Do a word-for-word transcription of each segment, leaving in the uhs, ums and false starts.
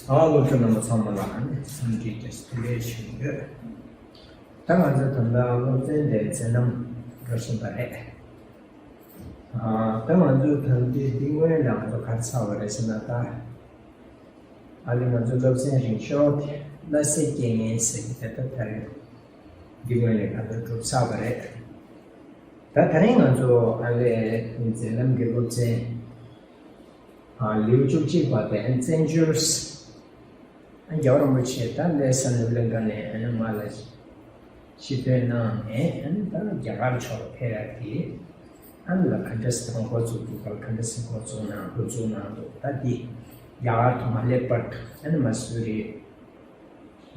ཨ། སློབ་ཕྲུག་རྣམ་པ་ཚང་མ་ལ་ཨ་ནི་འཚམས་འདྲི་བཀྲ་ཤིས་བདེ་ལེགས་ཞུ་གི་ཡོད། ད་ང་ཚོ་ད་ལྟ་སློབ་ཚན་དེ་མཛད་རྣམ་འགྲོ་བཞིན་པ་རེད། ཨ། ད་ང་ཚོ་ད་ལྟའི་འདི་སྔོན་ལ་ང་ཚོ་ག་རེ་ཚར་བ་རེད་ཟེར་ན། ད་ཨ་ནི་ང་ཚོ་སློབ་ཚན་རིང་ཤོས་དེ་སླ་བསྲེ་རྐྱེན་ངན་ཟེར་གྱི་དེ་ད་ད་རེད། འདི་སྔོན་ལ་ང་ཚོ་གྲུབ་ཚར་བ་རེད། ད་ད་རིང་ང་ཚོ་ཨ་ལས་མཛད་རྣམ་གྱི་སློབ་ཚན། ཨ། ལེའུ་བཅུ་གཅིག་པ་དེ་བཙན་བྱོལ། ཨ། རྒྱལ་བ་རིན་པོ་ཆེ་ད་ལྷ་ས་ནུབ་གླིང་ཁ་ནས་ཨ་ནི་མར་ལ་ཕྱིར་ཐོན་གནང་ནས། ཨ་ནི་ད་རྒྱ་གར་ཕྱོགས་ལ་ཕེབས་ཡག་གི་ཨ་ནི་ལ་ག་འདྲ་སེ་འགོ་བཙུགས་འདུག་ག་ག་འདྲ་སེ་འགོ་བཙུགས་གནང་འགོ་བཙུགས་གནང་འདུག་ད་འདི་རྒྱ་གར་དུ་མ་སླེབས་བར་དུ། ཨ་ནི་མ་སུ་རི་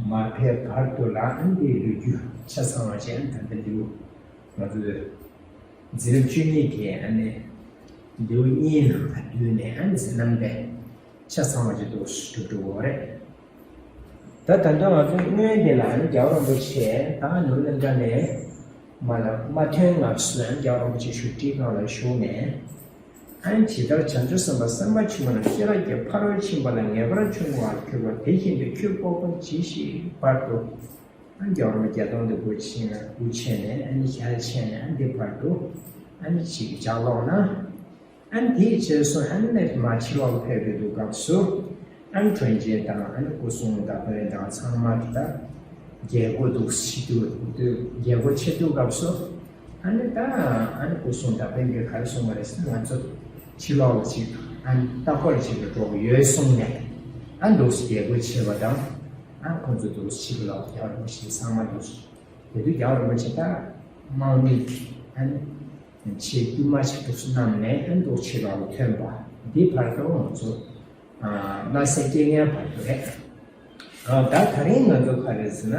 མར་ཕེབས་བར་དུ་ལ་ཨ་ནི་འདིའི་ལོ་རྒྱུས་ཆ་ཚང་བ་ཅིག་ཨ་ནི་ད་ལྟ་ལེའུ་ང་ཚོས་འཛིན་རིམ་བཅུ་གཉིས་ཀྱི་ཨ་ནི་ལེའུ་གཉིས་ནང་ལ་བསྡུས་ནས་ཨ་ནི་མཛད་རྣམ་དེ་ཆ་ཚང་བ་ཅིག་འདུག་སྒྲུབ་འགྲོ་གི་ཡོད་རེད། ད་ད་ལྟ་ང་ཚོའི་སྔོན་དེ་ལ་ཨ་ནི་རྒྱལ་བ་རིན་པོ་ཆེ་ད་ནུབ་གླིང་ཁ་ནས་མར་ལ་མ་ཐོན་སྔ་སུ་ཨ་ནི་རྒྱལ་བ་རིན་པོ་ཆེ་བཞུགས་ཁྲིའི་སྒང་ལ་བཞུགས་ནས། ཨ་ནི་ཇི་ལྟར་བྱང་ཆུབ་སེམས་དཔའ་སེམས་དཔའ་ཆེན་པོ་རྣམས་ཤེས་རབ་ཀྱི་ཕ་རོལ་ཕྱིན་པ་ལ་ངེས་པར་འབྱུང་བར་འགྱུར་བ་དེ་བཞིན་དུ་ཁྱོད་ཀོ་ཀོ་ཇི་ཞིག་བར་དུ། ཨ་ནི་རྒྱལ་བ་རིན་པོ་ཆེ་བརྒྱད་སྟོང་དུ་སྒོ་ཕྱེ་ན། སྒོ་ཕྱེ་ནས་ཨ་ནི་ཞལ་ཕྱེ་ནས་ཨ་ནི་འདི་བར་དུ་ཨ་ནི་ཅིག་ལྗགས་ཀློག་ན། ཨ་ནི་དེའི་རྗེས་སུ་ཨ་ནི་མར་ཕྱི་ལོགས་ལ་ཕེབས་ཀྱི་འདུག་སྐབས་སུ། ཨ་ནི་དྲིན་ཅན་དང་ཨ་ནི་སྐུ་གསུང་བདག་དཔོན་དང་ཚང་མ་གི་ད་རྒྱལ་སྒོ་འདུག་ཕྱེ་དུས། རྒྱལ་སྒོ་ཕྱེ་དུས་སྐབས་སུ། ཨ་ནི་ད་ཨ་ནི་སྐུ་གསུང་བདག་དཔོན་གྱིས་ག་རེ་གསུངས་པ་རེད་ཟེར་ན། ང་ཚོ་ཕྱི་ལོགས་ལ་ཅིག་ཨ་ནི་ལྟ་སྐོར་བྱེད་དུ་འགྲོ་གི་ཡོད་གསུངས་ནས། ཨ་ནི་འདུག་སེ་རྒྱལ་སྒོ་ཕྱེ་བ་དང་། ཨ་ཁོང་ཚོ་འདུག་སེ་ཕྱི་ལོགས་ལ་རྒྱལ་བ་རིན་པོ་ཆེ་ཚང་མ་འདུག་སེ། དེ་དུས་རྒྱལ་བ་རིན་པོ་ཆེ་ད་དམག་མི་གི་ཨ་ནི་ཆེས་དཀྱུས་མ་ཞིག་འདུག་སེ་བསྣམས་ནས་ཨ་ནི་འདུག་ཕྱི་ལོགས་ལ་ཐོན་པ་འདི་བར་དུ་ང་ཚོ། ཨ། སླ་བསྲེ་རྐྱེན་ངན་བར་དུ་རེད། ཨ། ད་ད་རིང་ང་ཚོ་ག་རེ་ཟེར་ན།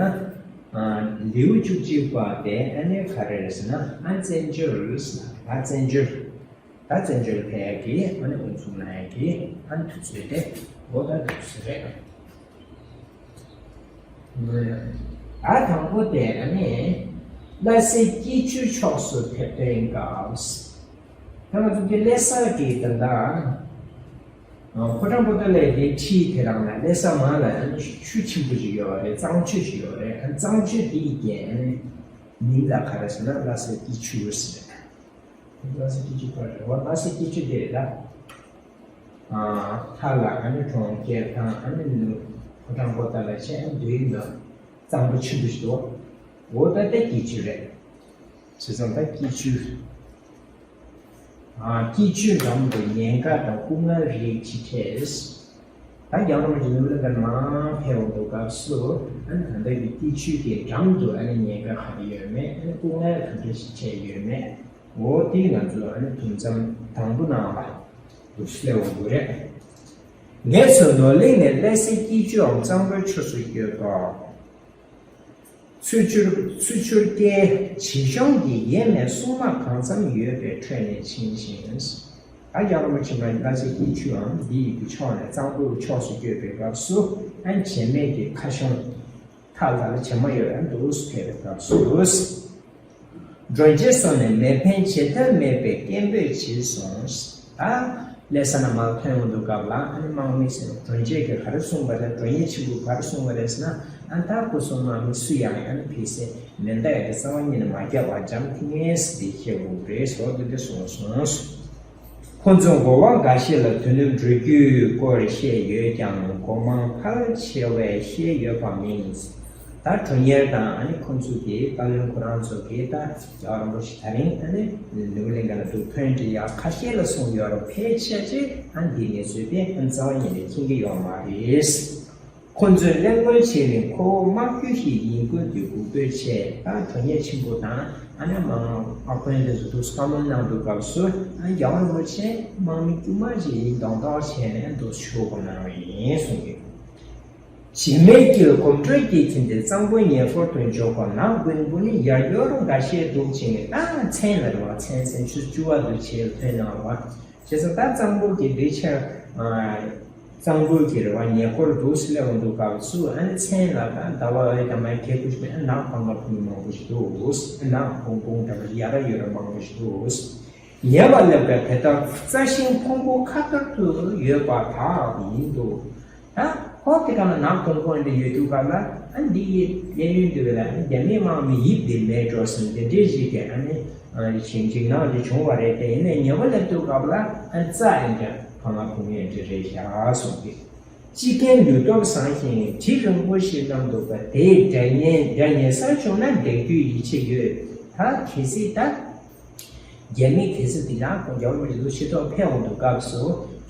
ཨ། ལེའུ་བཅུ་གཅིག་པ་དེ་ཨ་ནི་ག་རེ་རེད་ཟེར་ན། ཨ། བཙན་བྱོལ་ཟེར་ན། ད་བཙན་བྱོལ། ད་བཙན་བྱོལ་ཕེབས་ཡག་གི་ཨ་ནི་དབུ་འཛུགས་གནང་ཡག་གི་ཨ་ནི་དུས་ཚོད་དེ་འོ་ད་འདུག་སེ་རེད། ཨ། དང་པོ་དེ་ཨ་ནི་སླ་བསྲེ་སྐྱིད་ཆུའི་ཕྱོགས་སུ་ཕེབས་དོན་སྐབས། ད་ང་ཚོ་འདི་ལྷ་ས་གི་ད་ལྟ་ཕོ་བྲང་པོ་ཏ་ལའི་འདི་འཁྲིས་དེ་རང་ལ་ལྷ་ས་མར་ལ་ཨ་ནི་ཆུ་ཆེན་པོ་ཅིག་ཡོད་རེད། གཙང་ཆུ་ཅིག་ཡོད་རེད། ཨ། གཙང་ཆུ་འདིའི་རྐྱེན་ཨ་ནི་མིང་ལ་ག་རེ་ཟེར་ན་སླ་བསྲེ་སྐྱིད་ཆུ་ཟེར། སླ་བསྲེ་སྐྱིད་ཆུ་བར་རེད་བ། སླ་བསྲེ་སྐྱིད་ཆུ་དེ་རེད་ད། ཨ། ལྷ་ལ་ཨ་ནི་གྲོང་ཁྱེར་དང་ཨ་ནི་ནུབ་ཕོ་བྲང་པོ་ཏ་ལ་བྱས། ཨ་ནི་འདི་ཡིན་ན་གཙང་པོ་ཆེན་པོ་ཞིག་འདུག་འོ་ད་ལྟ་སྐྱིད་ཆུ་རེད། བྱས་ཙང་ད་སྐྱིད་ཆུ། ཨ། སྐྱིད་ཆུའི་འགྲམ་དུ་ཉེན་ཁ་དང་སྐུ་ངལ་རིགས་ཇི་འཕྲད། ད་རྒྱལ་བ་རིན་པོ་ཆེ་ནུབ་གླིང་ཁ་ནས་མར་ཕེབས་འོང་དུས་སྐབས་སུ། ཨ་ནི་ད་ལྟ་གི་སྐྱིད་ཆུ་གི་འགྲམ་དུ་ཨ་ནི་ཉེན་ཁ་ག་རེ་ཡོད་མེད། ཨ་ནི་སྐུ་ངལ་ག་འདྲ་ཞིག་འཕྲད་ཡོད་མེད། འོ་དེ་ང་ཚོ་ཨ་ནི་དུམ་མཚམས་དང་པོ་ནང་ལ་འདུག་སེ་སླེབས་འོང་དགོས་རེད། ངེད་ཚོ་ནོར་གླིང་ནས་སླ་བསྲེ་སྐྱིད་ཆུའམ་གཙང་པོའི་ཕྱོགས་སུ་བསྐྱོད་སྐབས། ཚུར་ཕྱོགས། ཚུར་ཕྱོགས་ཀྱི་བྱེ་གཤོང་གི་ཡས་མས་སྲུང་དམག་གང་འཚམ་ཡོད་པའི་ཁྲོད་ནས་ཕྱིན་ཞིང་། ད་རྒྱལ་བ་རིན་པོ་ཆེ་མར་སླ་བསྲེ་སྐྱིད་ཆུའམ་འདི་ཡི་གི་ཕྱོགས་ནས་གཙང་པོའི་ཕྱོགས་སུ་བསྐྱོད་པའི་སྐབས་སུ། ཨ་ནི་བྱེ་མའི་གི་ཁ་གཤོང་། མཐའ་ལ་ལ་བྱེ་མ་ཡོད་ཡང་འདུག་སེ་ཕེབས་པའི་སྐབས་སུ། མགྲོན་གཅིག་སོང་ནས་མེ་འཕེན་བྱེད་ཐབས་མེད་པའི་སྐད་འབོད་བྱས་སོང་། ད་ལྷ་ས་ནས་མར་ཐོན་འོང་དུས་སྐབས་ལ་ཨ་ནི་དམག་མི་ཚོས་མགྲོན་གཅིག་གིས་ག་རེ་གསུངས་པ་རེད། མགྲོན་གཉེར་ཆེན་པོས་ག་རེ་གསུངས་པ་རེད་ཟེར་ན། ཨ། ད་སྐུ་སྲུང་དམག་མི་སུ་ཡང་ཨ་ནི་ཕེབས་ས་མེད་ད་ཡ་གི་རྩ་བ་ཉིད་ནས་མ་རྒྱག་པ་འཇམ་ཐིང་ངེ་ཟིག་འདི་བཤད་དགོས་རེད་ཟེར་འདི་འདྲ་གསུངས་སོང་། ཁོ་ཚོས་གོ་བ་འགའ་ཤས་ལ་དོ་སྣང་འགྲོ་རྒྱུའི་སྐོར་བཤད་ཡོད་ཀྱང་གོ་མང་ཕལ་ཆེ་བས་ཤེས་ཡོད་པ་མིན། ད་མགྲོན་གཉེར་དང་ཨ་ནི་ཁོ་ཚོ་གིས་བཀའ་བློན་ཁོ་རང་ཚོ་གིས་ད་རྒྱལ་བ་རིན་པོ་ཆེ་ད་རིང་ཨ་ནི་ནུབ་གླིང་ཁ་ལ་འདུག་ཐོན་འདྲི་ཡག་ཁ་ཤས་ལ་གསུངས་ཡོད་རུང་ཕལ་ཆེར་ཅིག་ཨ་འདི་གནས་ཚུལ་དེ་ཨ་རྩ་བ་ཉིད་ནས་མཁྱེན་གྱི་ཡོད་མ་རེད། ཁོ་ཚོས་གླེང་མོལ་བྱས་ནས་ཁོ་བོ་དམག་རྒྱུད་ཤིག་ཡིན་ཁུལ་དུ་འགུག་འབོད་བྱས། ད་མགྲོན་གཉེར་ཆེན་པོ་དང་ཨ་ནི་དམག་དཔོན་དེ་ཚོ་འདུག་སེ་བཀའ་མོལ་གནང་དུས་སྐབས་སུ། ཨ། རྒྱལ་བ་རིན་པོ་ཆེ་དམག་མི་དཀྱུས་མ་ཞིག་ཡིན་མདོག་མདོག་བྱས་ནས་འདུག་སེ་ཞུ་དགོས་གནང་བ་ཡིན་གསུངས་ཀྱི། བྱེ་མའི་དཀྱིལ་གོམ་བགྲོད་ཀྱིས་ཐིམ་སྟེ་གཙང་པོའི་ཉེ་འཁོར་དུ་འཇོག་པ་ན། དགུན་འབུ་ནི་ཡར་ཡོར་འགའ་ཤས་འདུག་ཅིང་། ད་མཚན་ལ་རེད་བ། མཚན་མཚན་ཆུ་ཚོད་བཅུ་པ་དུ་བྱས་ལ་ཐོན་གནང་བ། བྱས་ཙང་ད་གཙང་པོ་གི་འདི་ཆ། ཨ། གཙང་པོ་གི་རེད་བ། ཉེ་འཁོར་འདུག་སེ་སླེབས་འོང་དུས་སྐབས་སུ། ཨ་ནི་མཚན་ལ་ད་ཟླ་བ་འོད་དང་མའི་གད་སྐུ་ཞིག་མེད་ན་ནག་ཕང་ཁ་ཕུང་མང་པོ་ཞིག་འདུག་ནག་ཕུང་ཕུང་འདྲ་པོ་ཡ་ར་ཡོད་ར་མང་པོ་ཞིག་འདུག་ཉེ་བར་སླེབས་པའི་དེ་ལྟར་རྩྭ་ཤིང་ཕུང་པོ་ཁ་ཐུར་དུ་ཡོད་པ་དག་ཡིན་འདུག་ད་ ཧོབ་དེ་ག་ལ་ནག་ཁུང་ཁུང་འདི་ཡོད་དུས་ག་ལ་ཨ་འདི་ཡི་གཡས་གཡོན་དུ་བས་ལ་ཨ་རྒྱ་མི་དམག་མི་ཡིབ་དེ་མེད་འགྲོ་སོང་། དེ་འདྲའི་ཞིག་གི་ཨ་ནི་ཞིང་འཇིགས་སྣང་ཞིག་བྱུང་བ་རེད། དེ་ཡིན་ནའི་ཉེ་བོ་སླེབས་དུས་སྐབས་ལ་ཨ་རྩ་ཨེ་འདྲ་ཕ་མ་བུ་ངན་འདྲ་རེད་བཞག་སོང་གི། ཅི་ཀན་ལུས་སྟོབས་བཟང་ཞིང་གྲི་རིང་པོ་ཞིག་བསྣམས་འདུག་པ་དེའི་དགྲ་ཉེ་དགྲ་ཉེ་སར་བྱུང་ན་འདེགས་རྒྱུའི་ཡིད་ཆེས་ཡོད། ད་གལ་སྲིད་ད། རྒྱ་མི་གལ་སྲིད་དེ་ཡང་ཁོང་རྒྱ་བོད་མི་རིགས་ཤི་ཐོག་ཕེབས་འོང་དུས་སྐབས་སུ་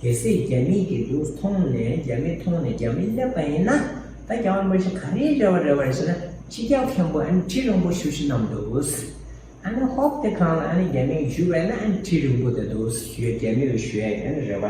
གལ་སྲིད་རྒྱ་མི་གིས་འདུག་མཐོང་ནས་རྒྱ་མི་མཐོང་ནས་རྒྱ་མི་སླེབས་པ་ཡིན་ན་ད་རྒྱ་བོད་མི་རིགས་ག་རེ་རེ་བ་རེ་བ་རེད་ཟེར་ན་སྤྱི་ཁྱབ་མཁན་པོ་ཨ་ནི་གྲི་རིང་པོ་ཞེ་པོ་ཞིག་བསྣམས་འདུག་ཨ་ནི་ཧོབ་དེ་གང་ལ་ཨ་ནི་རྒྱ་མི་གིས་ཞུས་པ་ཡིན་ན་ཨ་ནི་གྲི་རིང་པོ་དེ་འདུག་ཞུས། རྒྱ་མི་ལ་ཞུ་ཡ་ཨ་ནི་རེ་བ་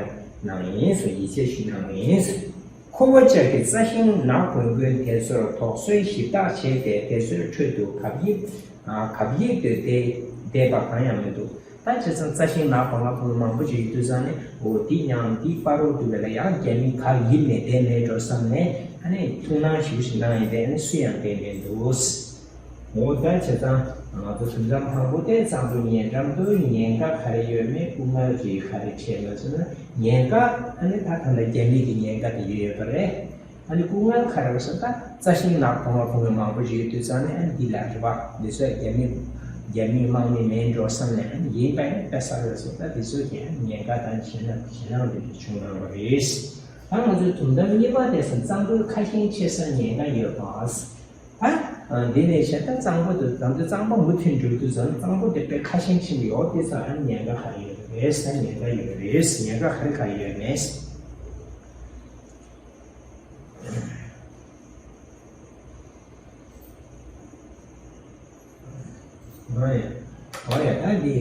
གནང་ཡིན་ཟེར་ཡིད་ཆེས་ཞུ་གནང་ཡིན་ཟེར། ཁོ་བོ་ཅག་གི་རྩྭ་ཤིང་ནག་གོན་གོན་དེ་ཚོར་དོགས་ཟོན་ཞིབ་བརྟག་བྱས་ཏེ་དེ་ཚོའི་ཁྲོད་དུ་གབ་ཡིབ་ཨ་གབ་ཡིབ་ཏུ་བསྡད་བསྡད་པ་གང་ཡང་མི་འདུག་ད་བྱས་ཙང་རྩྭ་ཤིང་ནག་གོང་ལ་ཕུལ་མང་པོ་ཞིག་ཡོད་དུས་ཙང་ནས་འོ་འདི་མཉམ་འདི་སྤར་རོགས་འདུག་པས་ལ་ཡང་རྒྱ་མི་གབ་ཡིབ་ནས་བསྡད་མེད་འགྲོ་བསམ་ནས་ཨ་ནི་ཐུགས་སྣང་ཞེ་པོ་ཞིག་གནང་ཡིན་པས་ཨ་ནི་སུ་ཡང་བསྡད་མི་འདུག་འོ་ད་བྱས་ཙང་ང་ཚོ་དུམ་མཚམས་དང་པོ་དེ་གཙང་པོ་ཉེ་འགྲམ་དུ་ཉེན་ཁ་ག་རེ་ཡོད་མེད་སྐུ་ངལ་གྱིས་ག་རེ་འཕྲད་ལ་ཟེར་ན་ཉེན་ཁ་ཨ་ནི་ད་ད་ལྟ་རྒྱ་མི་གི་ཉེན་ཁ་དེ་ཡོད་ཡོད་པ་རེད། ཨ་ནི་སྐུ་ངལ་ག་རེ་བ་ཟེར་ན་ད་རྩྭ་ཤིང་ནག་གོང་ལ་གོང་བའི་མང་པོ་ཞིག་ཡོད་དུས་ཙང་ནས་ཨ་ནི་འདི་ལ་རེད་བ་འདི་ཚོ་རྒྱ་མི་རྒྱ་མི་དམག་མི་མེད་འགྲོ་བསམ་ནས་ཨ་ནི་ཡིན་པ་ཡང་དཔེ་གསར་བས་སོ་ད་འདི་ཚོ་གི་ཨ་ནི་ཉེན་ཁ་དང་ཞེད་སྣང་ཞེད་སྣང་འདི་འདྲ་བྱུང་གནང་བ་རེད། ད་ང་ཚོའི་དུམ་མཚམས་གཉིས་པ་དེ་ཟེར་གཙང་པོའི་ཁ་ཞེང་ཆེ་སར་ཉེན་ཁ་ཡོད་པ། ད་འདི་ནས་བཤད་ད་གཙང་པོ་དེ་ད་ཚོ་གཙང་པོ་མུ་མཐུད་འགྲོ་དུས་ཙང་གཙང་པོ་དེ་དཔེ་ཁ་ཞེང་ཆེན་པོ་ཡོད་དེ་ཙང་ཨ་ཉེན་ཁ་ག་རེ་ཡོད་རེད་ཟེར་ཉེན་ཁ་ཡོད་རེད་ཉེན་ཁ་ག་རེ་ག་རེ་ཡོད་མེད། ཨོ་ཡ། ཨོ་ཡ་ད་འདི།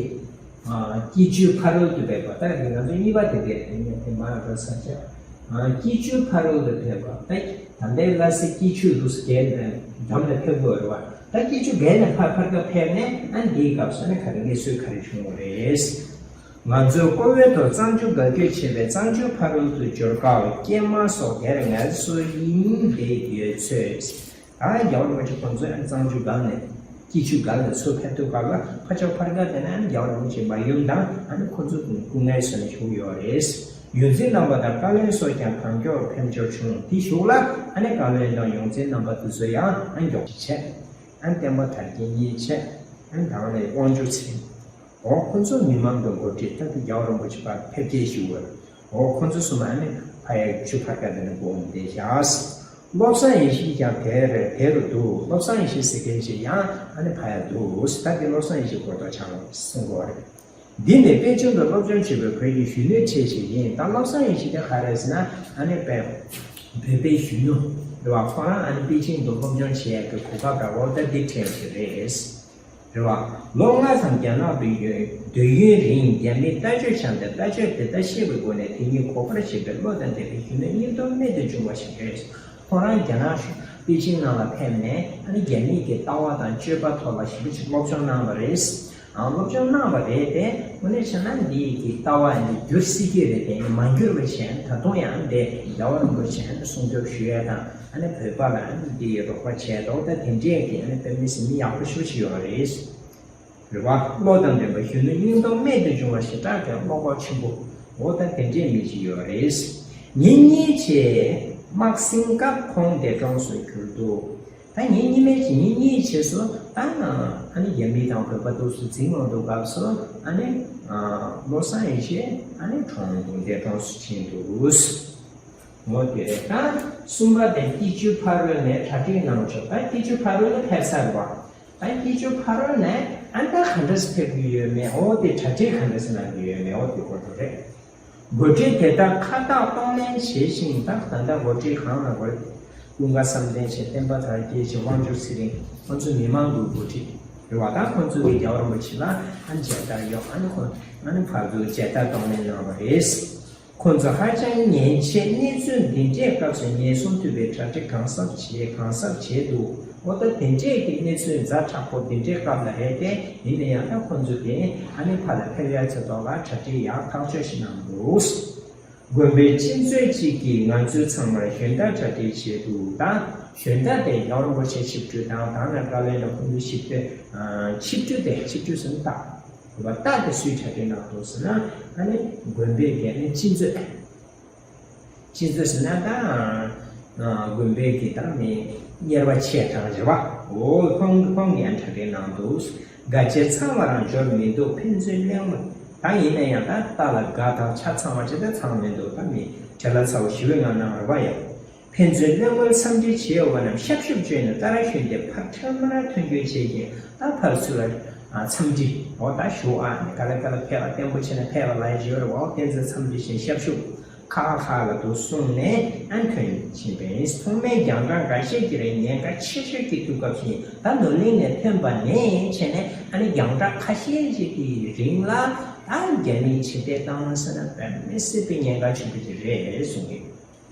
སྐྱིད་ཆུའི་ཕ་རོལ་ཏུ་ཕེབས་པ་ད་འདི་ང་ཚོ་གཉིས་པ་དེ་དེ་དེ་མ་ཡང་ད་ས་ཆ། སྐྱིད་ཆུའི་ཕ་རོལ་ཏུ་ཕེབས་པ་ད་ད་ལྟའི་ལྷ་སའི་སྐྱིད་ཆུ་ལུགས་སུ་བརྒལ་ནས་འགྲམ་ལ་ཕེབས་དགོས་རེད་བ། ད་སྐྱིད་ཆུ་བརྒལ་ནས་ཕར་ཕར་ཁ་ཕེབས་ནས་ཨ་འདིའི་སྐབས་སུ་ནི་ག་རེ་གནས་ཚུལ་ག་རེ་བྱུང་བ་རེད། ང་ཚོས་ཀོ་བོད་དུ་གཙང་ཆུ་འགག་སྐྱོད་བྱེད་པའི་གཙང་ཆུའི་ཕ་རོལ་ཏུ་འབྱོར་སྐབས་སྐྱེས་མ་སོགས་སྒེར་ངལ་གསོ་ཡིན་པའི་ཡོད་ཚོད། ད་རྒྱལ་བ་རིན་པོ་ཆེ་ཁོང་ཚོས་ཨ་ནི་གཙང་ཆུ་སྒང་ནས་སྐྱིད་ཆུ་སྒང་ནས་ཚུར་ཕེབས་དུས་སྐབས་ལ་ཕར་ཕྱོགས་ཕར་ཁ་དེ་ན་ཨ་ནི་རྒྱལ་བ་རིན་པོ་ཆེ་མ་ཡུམ་དང་ཨ་ནི་ཁོང་ཚོ་སྐུ་ངལ་གསོ་ནས་བཞུགས་ཡོད་རེད། ཡོངས་འཛིན་རྣམ་པ་དང་བཀའ་བློན་སོགས་ཀྱང་གང་མགྱོགས་ཕེབས་འབྱོར་བྱུང་། དེའི་གཞུག་ལ་ཨ་ནི་བཀའ་བློན་དང་ཡོངས་འཛིན་རྣམ་པ་དེ་ཚོ་ཡང་ཨ་ནི་མགྱོགས་ཕྱིན་བྱས། ཨ་ནི་བསྟན་པ་དར་རྒྱས་གཉིས་བྱས། ཨ་ནི་དང་ནས་དབང་ཕྱུག་ཚེ་རིང་། འོ་ཁོ་ཚོ་མི་མང་གི་འགོ་ཁྲིད་ད་ལྟ་རྒྱལ་བ་རིན་པོ་ཆེ་ཕར་ཕེབས་སྐྱེལ་ཞུ་བར། འོ་ཁོ་ཚོ་གསུམ་ཨ་ནི་ཕ་ཡ་ཆུ་ཕར་ཁ་དེ་ནས་སྒོ་འོང་བསྡད་བཞག་བློ་བཟང་ཡེ་ཤེས་ཀྱང་དེར་དེ་རུ་འདུག་བློ་བཟང་ཡེ་ཤེས་ཟེར་མཁན་ཞིག་ཡང་ཨ་ནི་ཕ་ཡ་འདུག་ད་དེ་བློ་བཟང་ཡེ་ཤེས་སྐོར་ཐོག་ཆང་ལོ་གསུང་གི་བ་རེད། འདི་ནི་པེ་ཅིང་དུ་སློབ་སྦྱོང་བྱེད་པའི་བོད་ཀྱི་གཞོན་ནུ་ཆེ་ཞིག་ཡིན། ད་བློ་བཟང་ཡེ་ཤེས་དེ་ག་རེ་ཟེར་ན་ཨ་ནི་བོད་བོད་པའི་གཞོན་ནུ་རེད་བ། ཁོ་རང་ཨ་ནི་པེ་ཅིང་དུ་སློབ་སྦྱོང་བྱེད་ཡག་གི་གོ་སྐབས་འདྲ་བོ་ད་འདི་འཕྲད་ཡོད་རེད། རེད་བ། ལོ་ལྔ་ཙམ་རྒྱ་ནག་ཏུ་ཡོད་སྡོད་ཡུན་རིང་རྒྱ་མིས་ལྟ་སྤྱོད་བྱས་ཏེ་ལྟ་སྤྱོད་དེ་ལྟ་ཤེས་པའི་སྒོ་ནས་དེ་ཉིད་གོ་བར་བྱེད་པའི་བློ་དང་ལྡན་པའི་གཞོན་ནུ་སྙིང་སྟོབས་རྨད་དུ་བྱུང་བ་ཞིག་རེད། ཁོ་རང་རྒྱ་ནག་པེ་ཅིང་ནང་ལ་ཕེབས་ནས་ཨ་ནི་རྒྱ་མིའི་གི་ལྟ་བ་དང་སྤྱོད་པ་ཐོག་ལ་ཞིབ་པོ་ཞིག་སློབ་སྦྱོང་གནང་བ་རེད། ཨང་སློབ་སྦྱོང་གནང་བ་རེད་དེ་དངོས་གནས་བྱས་ན་འདི་ཡི་གི་ལྟ་བ་འདི་འགྱུར་སྲིད་ཀྱི་རེད་དེ་མ་འགྱུར་བ་བྱས་ད་དུང་ཡང་དེ་རྒྱལ་བ་རིན་པོ་ཆེ་སྲུང་སྐྱོབ་ཞུ་ཡ་དང་ཨ་ནི་བོད་པ་ལ་ཨ་ནི་འདི་ཡི་རོགས་པ་བྱས་ཏོ་ད་དེ་འདྲས་ཀྱི་ཨ་ནི་དཔེ་མི་སྲིད་མི་ཡག་པོ་ཞིག་ཡོད་རེད། རེད་བ། བློ་དང་ལྡན་པ་གཞོན་ནུ་སྙིང་སྟོབས་རྨད་དུ་བྱུང་བ་ཞེ་དྲག་གི་བློ་ཁོག་ཆེན་པོ་འོ་ད་དེ་འདྲས་མི་ཞིག་ཡོད་རེད། ཉིན་གཉིས་རྗེས་དམག་ཟིན་སྐབས་ཁོང་འདས་གྲོངས་སུ་གྱུར་འདུག་ད་ཉིན་གཉིས་མའི་ཉིན་གཉིས་རྗེས་སུ་ད་ཨ་ནི་རྒྱ་མི་དང་བོད་པ་འདུག་སུ་འཛིང་ཡོང་འདུག་སྐབས་སུ་ཨ་ནི་བློ་བཟང་ཡེ་ཤེས་ཨ་ནི་གྲོངས་འདུག་འདས་གྲོངས་སུ་ཕྱིན་འདུག་འོ་དེ་རེད། ད་གསུམ་པ་དེ་སྐྱིད་ཆུ་ཕ་རོལ་ནས་གྲ་སྒྲིག་གནང་ཆོག་ད་སྐྱིད་ཆུ་ཕ་རོལ་ནས་ཕེབས་ཚར་བ། ད་སྐྱིད་ཆུ་ཕ་རོལ་ནས་ཨ་ནི་ད་ག་འདྲ་སེ་ཕེབས་ཀྱི་ཡོད་མེད་འོ་དེ་གྲ་སྒྲིག་ག་འདྲ་སེ་གནང་གི་ཡོད་མེད་འོ་དེ་སྐོར་དུ་རེད། འགོ་ཁྲིད་དེ་དག་ཁ་བཏགས་གཏོང་ལེན་བྱེད་བཞིན་ད་ད་ལྟ་འགོ་ཁྲིད་གང་ལ་འགོ་ཀུན་དགའ་བསམ་གཏན་བྱས་བསྟན་པ་དར་རྒྱས་བྱས་དབང་ཕྱུག་ཚེ་རིང་ཁོང་ཚོ་མི་མང་གི་འགོ་ཁྲིད་རེད་བ། ད་ཁོང་ཚོ་གི་རྒྱལ་བ་རིན་པོ་ཆེ་ལ་ཨ་ནི་མཇལ་དར་གཡོག་ཨ་ནི་ཁོང་ཨ་ནི་ཕར་ཚུར་མཇལ་དར་གཏོང་ལེན་གནང་བ་རེད། ཁོ་ཚོ་ཧ་ཅང་ཉེན་ཆེ་གནས་ཚུལ་འདི་འདྲའི་སྐབས་སུ་ཉེན་སྲུང་ཐུབ་པའི་གྲ་སྒྲིག་གང་ཟབ་བྱས་གང་ཟབ་བྱས་འདུག་འོ་ད་དེ་འདྲས་ཀྱི་གནས་ཚུལ་ཛ་དྲག་པོ་འདི་འདྲའི་སྐབས་ལ་རེད་དེ་ཡིན་ན་ཡང་ད་ཁོ་ཚོ་དེ་ཨ་ནི་ཕར་ལ་ཕེབས་ཡ་ཚོ་ཐོག་ལ་གྲ་སྒྲིག་ཡག་ཐག་ཆོད་ཞིག་གནང་འདུག་དགོན་པའི་ཆེད་མཛོད་ཅིག་གིས་ང་ཚོའི་ཚང་མར་ཞོན་རྟ་གྲ་སྒྲིག་བྱས་འདུག་ད་ཞོན་རྟ་དེ་ཡང་རིན་པོ་ཆེ་ཆིབས་སྤྲུལ་དང་ད་ནང་བཀའ་བློན་ལ་ཁོང་ཚོའི་ཆིབས་སྤྲུལ་ཆིབས་སྤྲུལ་དེ་ཆིབས་སྤྲུལ་ཟེར་ན་ད། རྟ་དེ་སུས་གྲ་སྒྲིག་གནང་འདུག་ཟེར་ན་ཨ་ནི་དགོན་པའི་དགེ་ལས་སྤྱི་མཛོད། སྤྱི་མཛོད་ཟེར་ན་ད་ དགོན་པའི་གི་ད་མི་གཉེར་པ་ཆེ་དྲགས་རེད་བ། འོ་ཁོང་ཁོང་གིས་ཨ་འཁྲབ་སྟོན་གནང་འདུག་དགའ་ཆེ་ཚང་བ་རང་འབྱོར་མི་འདུག་ཕན་ཚུན་གླེང་མོལ། ད་ཡིན་ན་ཡང་ད་རྟ་ལ་དགའ་དང་ཆ་ཚང་བ་ཅི་ད་ཚང་མི་འདུག་ད་མི་བྲེལ་བ་ཚ་བོ་ཞི་བའི་ངང་ནང་རེད་བ་ཡ། ཕན་ཚུན་གླེང་མོལ་འཚམས་འདྲི་བྱས་ཡོད་པ་རྣམས་ཤབ་ཤུབ་བཅོས་ནས་ཏཱ་ར་ཞོན་ཏེ་ཕར་འཕྲལ་མར་ཐོན་སྐྱོད་བྱེད་ཀྱིན་ད་ཕར་ཚུར་ལ་འཚམས་འདྲི་འོ་ད་ཞུ་ཨ་ནི་ག་ལེ་ག་ལེ་ཕེབས་ཨ་བརྟན་པོ་བྱས་ན་ཕེབས་ཨ་ལ་ཡ་ཞུ་རེད་བ། འོ་བསྟན་འཛིན་འཚམས་འདྲི་བྱས་ཤབ་ཤུབ་ཁ་ཁ་ལ་འདུག་གསུངས་ནས་ཨ་ཐོན་ཕྱིན་པས། ཐོག་མའི་རྒྱང་བསྒྲགས་འགའ་ཤས་ཀྱིས་རེད་ཉེན་ཁ་ཆེ་ཤོས་ཀྱི་དུས་སྐབས་ཤིག་ད་ནོར་གླིང་ནས་ཐོན་པ་ནས་བྱས་ནས་ཨ་ནི་རྒྱང་བསྒྲགས་ཁ་ཤས་ཤིག་གི་རིང་ལ་ད་རྒྱ་མིའི་ཕྱི་བལྟས་བཏང་ཟེར་ན་དཔེ་མི་སྲིད་པའི་ཉེན་ཁ་ཆེན་པོ་ཅིག་རེད་གསུངས་ཀྱི།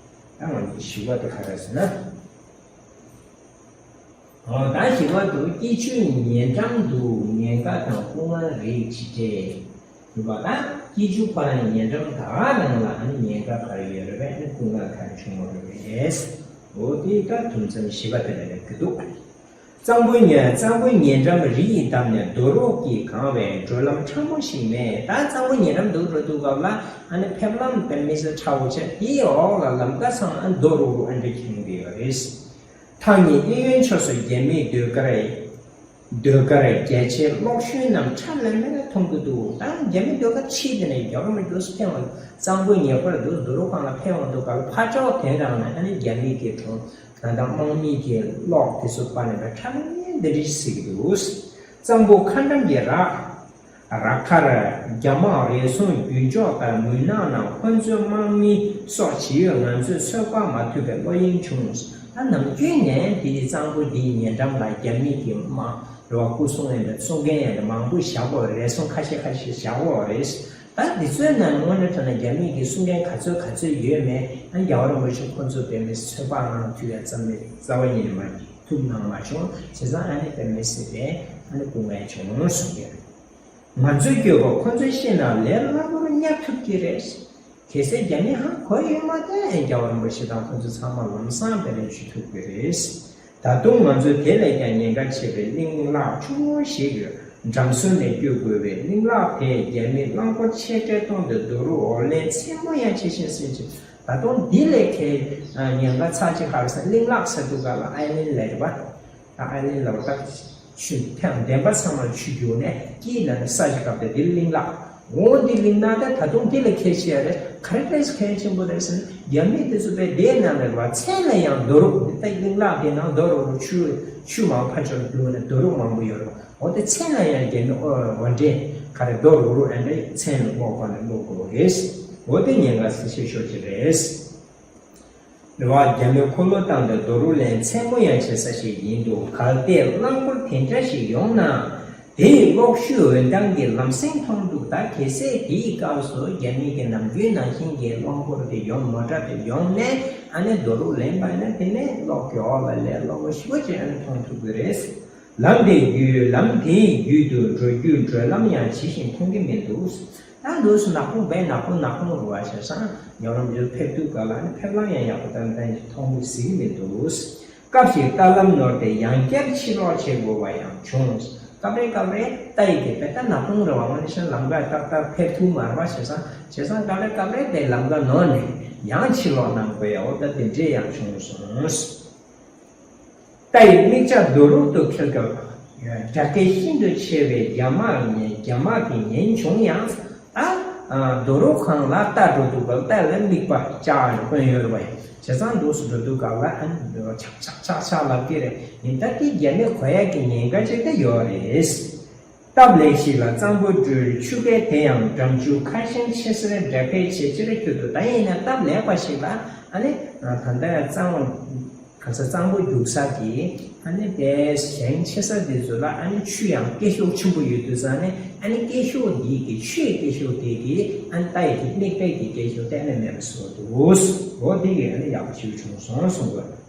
ད་ང་ཚོ་ཞི་བ་དེ་ག་རེ་ཟེར་ན། འོ་ད་ཞི་བ་དུ་སྐྱིད་ཆུའི་ཉེ་འགྲམ་དུ་ཉེན་ཁ་དང་སྐུ་ངལ་རིགས་ཅི་འདྲ། ཞི་བ་ད་སྐྱིད་ཆུ་ཕར་ཉེ་འགྲམ་ད་ག་རང་ལ་ཨ་ནི་ཉེན་ཁ་ག་རེ་ཡོད་རེད་པས་ཨ་ནི་སྐུ་ངལ་ག་རེ་བྱུང་བ་རེད་པས། འོ་དེ་ད་དུམ་མཚམས་ཞི་བ་དེ་ལ་རེད་གི་འདུག་གཙང་པོ་ཉེ་གཙང་པོ་ཉེ་འགྲམ་རི་ཡིས་བསྡམས་ནས་རྡོ་རོག་གིས་གང་བའི་འགྲོ་ལམ་ཕྲ་མོ་ཞིག་མེད། ད་གཙང་པོ་ཉེ་འགྲམ་དུ་འགྲོ་དུས་སྐབས་ལ་ཨ་ནི་ཕེབས་ལམ་དཔེ་མི་སྲིད་ཕྲ་བོ་ཆགས། དེའི་འོག་ལ་ལམ་ཀ་ཚང་ཨ་རྡོ་རུག་རུག་ཨ་འདྲ་ཁེངས་བསྡད་ཡོད་རེད། ཐག་ཉེ་གཡས་གཡོན་ཕྱོགས་སུ་རྒྱ་མིའི་ཟློས་གར་ཟློས་གར་རྒྱ་ཆེའི་གློག་ཞུན་རྣམས་ཁྲ་ལམ་མེར་མཐོང་གི་འདུག་ད་རྒྱ་མིའི་ཟློས་གར་ཕྱིས་དེ་ནས་རྒྱ་གར་མི་འདུག་སེ་ཕེབས་འོང་། གཙང་པོ་ཉེ་འཁོར་འདུག་རྡོ་རུག་སྒང་ལ་ཕེབས་འོང་དུས་སྐབས་ལ་ཕར་ཕྱོགས་དེ་རང་ནས་ཨ་ནི་རྒྱ་མི་གི་གྲོང་ད་ལྟ་དམག་མི་གི་གློག་དེ་ཚོ་སྤར་ནས་ཁྲ་ལམ་མེར་འདི་འདྲ་ཞིག་གཟིགས་ཀྱི་འདུག་གཙང་པོ་ཁ་འགྲམ་གྱི་ར། ར་མཁར། རྒྱ་དམག་རེ་ཟུང་རྒྱུན་སྐྱོང་ལྟར་མུན་ནག་ནང་ཁོ་ཚོའི་དམག་མི་སོགས་ཇི་ཡོད་ང་ཚོས་ཚོད་དཔག་མ་ཐུབ་པའི་བློ་གཡེང་བྱུང་། ད་ནམ་རྒྱུན་ནས་འདི་ནི་གཙང་པོ་འདིའི་ཉེ་འགྲམ་ལ་རྒྱ་མི་གི་དམག་རེད་བ་སྐུ་སྲུང་ཡིན་པའི་སྲུང་མཁན་ཡང་མང་པོ་བཞག་གོ་རེ་ཟུང་ཁ་ཤས་ཁ་ཤས་བཞག་གོ་རེད། ད་འདི་ཚོའི་ནང་དངོས་གནས་དྲང་གནས་རྒྱ་མི་གི་སྲུང་མཁན་ག་ཚོད་ག་ཚོད་ཡོད་མེད་ཨ་རྒྱལ་བ་རིན་པོ་ཆེ་ཁོ་ཚོ་དཔེ་མི་ཚོད་དཔག་གནང་ཐུབ་ཡ་རྩ་མེད་རྩ་བ་ཉིད་ནས་མ་ཐུབ་གནང་མ་བྱུང་། བྱས་ཙང་ཨ་ནི་དཔེ་མི་སྲིད་པའི་ཨ་ནི་སྐུ་ངལ་བྱུང་གསུངས་ཡོད། ང་ཚོའི་སྐྱོ་པོ་ཁོ་ཚོའི་ཤེད་ནང་ལས་སླ་པོར་བརྙ་ཐུབ་ཀྱི་རེད། གལ་སྲིད་རྒྱ་མི་ཧ་གོ་ཡོད་མ་ཐལ་ཡང་རྒྱལ་བ་རིན་པོ་ཆེ་དང་ཁོ་ཚོ་ཚང་མ་ལམ་སང་དེ་ལས་བྱུས་ཐུབ་ཀྱི་རེད། ད་དུང་ང་ཚོས་དེ་ལས་ཀྱང་ཉེན་ཁ་ཆེ་བའི་གླིང་ལག་ཆུང་ངུ་ཞིག་ཡོད། འགྲམ་ཟུར་ནས་བསྐྱོད་དགོས་པས་གླིང་ལག་དེས་རྒྱ་མིའི་རླངས་འཁོར་ཆེ་གྲས་གཏོང་སྟེ་རྡོ་རུག་འོར་ལེན་མཚན་མོ་ཡང་ཇི་བཞིན་ཟིན་ཅིང་། ད་དུང་འདི་ལས་ཁའི་ཉེན་ཁ་ཚ་ཅིག་ཧར་ས་གླིང་ལག་ཟེར་དུས་ག་ལ་ཨའི་ལན་ལ་རེད་པ། ད་ཨའི་ལན་ལ་བ་ད་ཆུ་ཐེངས་བདེན་པ་ཚང་མ་ཆུ་རྒྱུག་ནས་དཀྱིལ་ལ་ནས་ས་ཞིག་བཀབ་སྟེ་འདི་གླིང་ལག་འོ་འདི་གླིང་ན་ད་ད་དུང་འདི་ལས་ཁའི་ཆེ་ཡ་རེད། ག་རེ་ལས་ཁའི་ཆེན་པོ་རེད་ཟེར་ན་རྒྱ་མི་དེ་ཚོ་པའི་སྡེའི་ནང་ལ་བ་མཚན་ལ་ཡང་རྡོ་རུག་འདི་ད་གླིང་ལག་དེ་ནང་རྡོ་རུག་རུ་ཆུ་ཆུ་མང་ཕར་ཕྱོགས་རྒྱུག་ནས་རྡོ་རུག་མང་པོ་ཡོད་རེད། འོ་དེ་མཚན་ལ་ཡང་རྒྱ་མི་ཨོ་འོ་འདྲེ་ག་རེ་རྡོ་རུག་རུག་ཨ་འདྲེ་མཚན་ལ་སློག་པ་ནས་སློག་དགོས་རེད། འོ་དེ་ཉེན་ཁ་སེ་ཤེས་ཤོས་ཅིག་རེད། རེད་བ། རྒྱ་མིས་འཁོར་ལོ་བཏང་སྟེ་རྡོ་རུག་ལེན་མཚན་མོ་ཡང་བྱེད་ས་ཞིག་ཡིན་འདུག་གལ་ཏེ་རླངས་འཁོར་དེ་འདྲ་ཞིག་ཡོང་ན། དེ་ཡི་གློག་ཤུགས་འོད་མདངས་ཀྱི་ལམ་སེང་མཐོང་འདུག་ད་གལ་སྲིད་དེའི་སྐབས་སུ་རྒྱ་མི་གི་ནམ་རྒྱུན་ནང་བཞིན་གྱི་རླངས་འཁོར་དེ་ཡོང་མོ་ཊ་དེ་ཡོང་ནས་ཨ་ནི་རྡོ་རུག་ལེན་པ་ཡིན་ན་དེ་ནས་གློག་གི་འོག་ལ་ལས་གློག་པོ་ཞེ་པོ་ཅིག་ཨ་ནི་མཐོང་ཐུབ་ཀྱི་རེད། ལམ་དེའི་བརྒྱུད་ལམ་དེའི་བརྒྱུད་དུ་འགྲོ་རྒྱུའི་བགྲོད་ལམ་ཡང་ཇི་བཞིན་མཐོང་གི་མི་འདུག་ད་འདུག་སེ་ནག་ཁུང་བས་ནག་ཁུང་ནག་ཁུང་རུ་བ་བྱས་ཙང་ཉོ་རམ་ཡོད་ཕེབས་དུས་ག་ལ་ནི་ཕེབས་ལམ་ཡང་ཡག་པོ་ཏན་ཏན་ཞིག་མཐོང་གི་ཟིག་མི་འདུག་སྐབས་ཤིག་རྟ་ལམ་ནོར་ཏེ་ཡང་བསྐྱར་ཕྱིར་ལོག་བྱེད་དགོས་པ་ཡང་བྱུང་། སྐབས་རེ་སྐབས་རེ་རྟ་ཡི་གེ་དཔེ་ལྟ་ནག་ཁུང་རུ་བ་ང་ནི་ཤ་ལམ་ཀ་ཏག་ཏག་ཕེབས་ཐུབ་མ་རེད་བ་བྱས་ཙང་བྱས་ཙང་སྐབས་རེ་སྐབས་རེ་དེ་ལམ་ཀ་ནོར་ནས་ཡང་ཕྱིར་ལོག་གནང་དགོས་ཡ་འོ་ད་དེ་འདྲས་ཡང་བྱུང་སོང་། རྟ་ཡི་རྨིག་ལྕགས་རྡོ་རུག་ཏུ་འཁེལ་སྐབས། སྒྲ་སྐད་ཤིན་ཏུ་ཆེ་བས་རྒྱ་དམག་ཉན་རྒྱ་དམག་གིས་ཉན་བྱུང་ཡང་། ད་རྡོ་རུག་སྒང་ལ་རྟ་འགྲོ་དུས་སྐབས་རྟ་ལ་རྨིག་པ་ལྕགས་ཡང་བསྐོན་ཡོད་རེད་པ། བྱས་ཙང་འདུག་སེ་འགྲོ་དུས་སྐབས་ལ་ཨ་ནི་ཆག་ཆག་ཆག་ཆག་ལབ་ཀྱི་རེད། ཡིན་ད་དེ་རྒྱ་མི་གོ་ཡག་གི་ཉེན་ཁ་ཅིག་ད་ཡོད་རེད། སྟབས་ལེགས་ཤིག་ལ་གཙང་པོ་སྦྲུལ་ཆུ་རྐེད་དེ་ཡང་འགྲམ་ཆུ་ཁ་ཞེང་ཆེ་སར་སྒྲ་སྐད་ཇེ་ཆེར་གྱུར་འདུག་ད་ཡིན་ན་སྟབས་ལེགས་པ་ཞིག་ལ་ཨ་ནི་ད་ལྟ་ཡང་གཙང་པོ་ག་ས་གཙང་པོ་རྒྱུག་ས་གི་ཨ་ནི་དེ་ཞེང་ཆེ་ས་དེ་ཚོ་ལ་ཨ་ནི་ཆུ་ཡང་སྐད་ཤུགས་ཆེན་པོ་ཡོད་དུས་ཙང་ནས་ཨ་ནི་སྐད་ཤུགས་འདི་གི་ཆུའི་སྐད་ཤུགས་དེ་གི་ཨ་ནི་རྟ་ཡི་གི་རྨིག་པའི་གི་སྐད་ཤུགས་གཏན་ནས་མེད་པ་བཟོ་འདུག་འོ་དེ་གི་ཨ་ནི་ཡག་པོ་ཞིག་བྱུང་སོང་གསུངས་དགོས།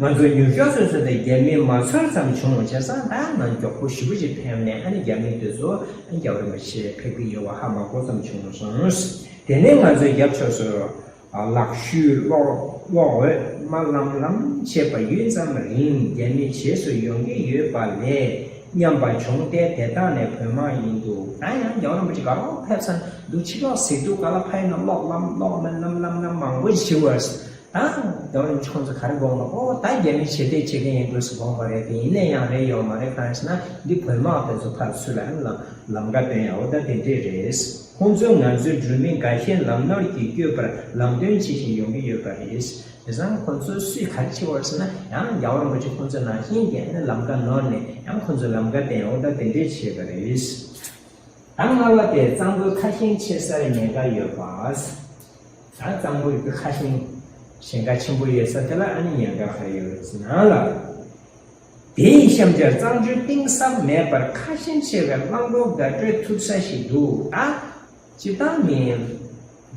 ང་ཚོ་མྱུར་མགྱོགས་སུ་སོང་སྟེ་རྒྱ་མི་མ་ཚོར་ཙམ་བྱུང་བ་བྱས་ཙང་ད་ང་མགྱོགས་པོ་ཞེ་པོ་ཅིག་ཕེབས་ནས་ཨ་ནི་རྒྱ་མི་དེ་ཚོ་ཨ་ནི་རྒྱལ་བ་རིན་པོ་ཆེ་ཕེབས་ཀྱི་ཡོད་པ་ཧ་མ་གོ་ཙམ་བྱུང་སོང་། དེ་ནས་ང་ཚོའི་རྒྱབ་ཕྱོགས་སུ་ལག་ཤུལ་གློག་གློག་འོད་དམར་ལམ་ལམ་བྱས་པ་ཡུད་ཙམ་རིང་རྒྱ་མི་རྗེས་སུ་ཡོང་གི་ཡོད་པ་ལས་སྙམ་པ་བྱུང་སྟེ་དེ་དག་ནི་བོད་དམག་ཡིན་འདུག་ད་ཡང་རྒྱལ་བ་རིན་པོ་ཆེ་ག་རེ་ཕེབས་ས་འདུག་ཕྱི་ལོགས་གཟིགས་དུས་ག་ལ་ཕ་ཡིན་ན་གློག་ལམ་གློག་ལམ་ལམ་ལམ་མང་པོ་ཞིག་བར། ད་རྒྱལ་བ་རིན་པོ་ཆེ་ཁོང་ཚོ་ག་རེ་དགོངས་པ། ཨོ་ད་རྒྱ་མི་ཞི་བདེ་བྱེད་མཁན་ཡིན་འགྲོ་ཟེར་དགོངས་པ་རེད་དེ། ཡིན་ན་ཡང་རེད་ཡོད་མ་རེད། གང་ཡིན་ཟེར་ན་འདི་བོད་དམག་དེ་ཚོ་ཕར་ཚུར་ལ་ལམ་ཁ་སྟོན་ཡ། འོ་ད་དེ་འདྲས་རེད། ཁོང་ཚོས་ང་ཚོའི་འགྲུལ་མི་འགའ་ཤས་ལམ་ནོར་གྱིས་བསྐྱོད་པར་ལམ་སྟོན་བྱེད་བཞིན་ཡོང་གི་ཡོད་པ་རེད། དེང་སང་ཁོང་ཚོ་སུས་ག་རེ་བྱེད་པ་རེད་ཟེར་ན། ཡང་རྒྱལ་བ་རིན་པོ་ཆེ་ཁོང་ཚོ་ནང་བཞིན་གྱི་ཨ་ནི་ལམ་ཁ་ནོར་ནས་ཡང་ཁོང་ཚོ་ལམ་ཁ་བསྟན། འོ་ད་དེ་འདྲས་བྱས་པ་རེད། ད་ལྔ་པ་དེ་གཙང་པོའི་ཁ་ཞེང་ཆེ་སར་ཉེན་ཁ་ཡོད་པ། ད་གཙང་པོའི་ཁ་ཞེང་ཞེང་ཁ་ཆེན་པོ་ཡོད་ས་དེ་ལ་ཨ་ནི་ཉེན་ཁ་ག་རེ་ཡོད་རེད་ཟེར་ན་ལ། དེའི་གཤམ་ཆར་གཙང་ཆུ་གཏིང་ཟབ་མེད་པར་ཁ་ཞེང་ཆེ་བའི་རླངས་འཁོར་བརྡ་སྤྲོད་ཐུབ་ས་ཞིག་འདུག་ད་སྤྱིར་བཏང་ནི་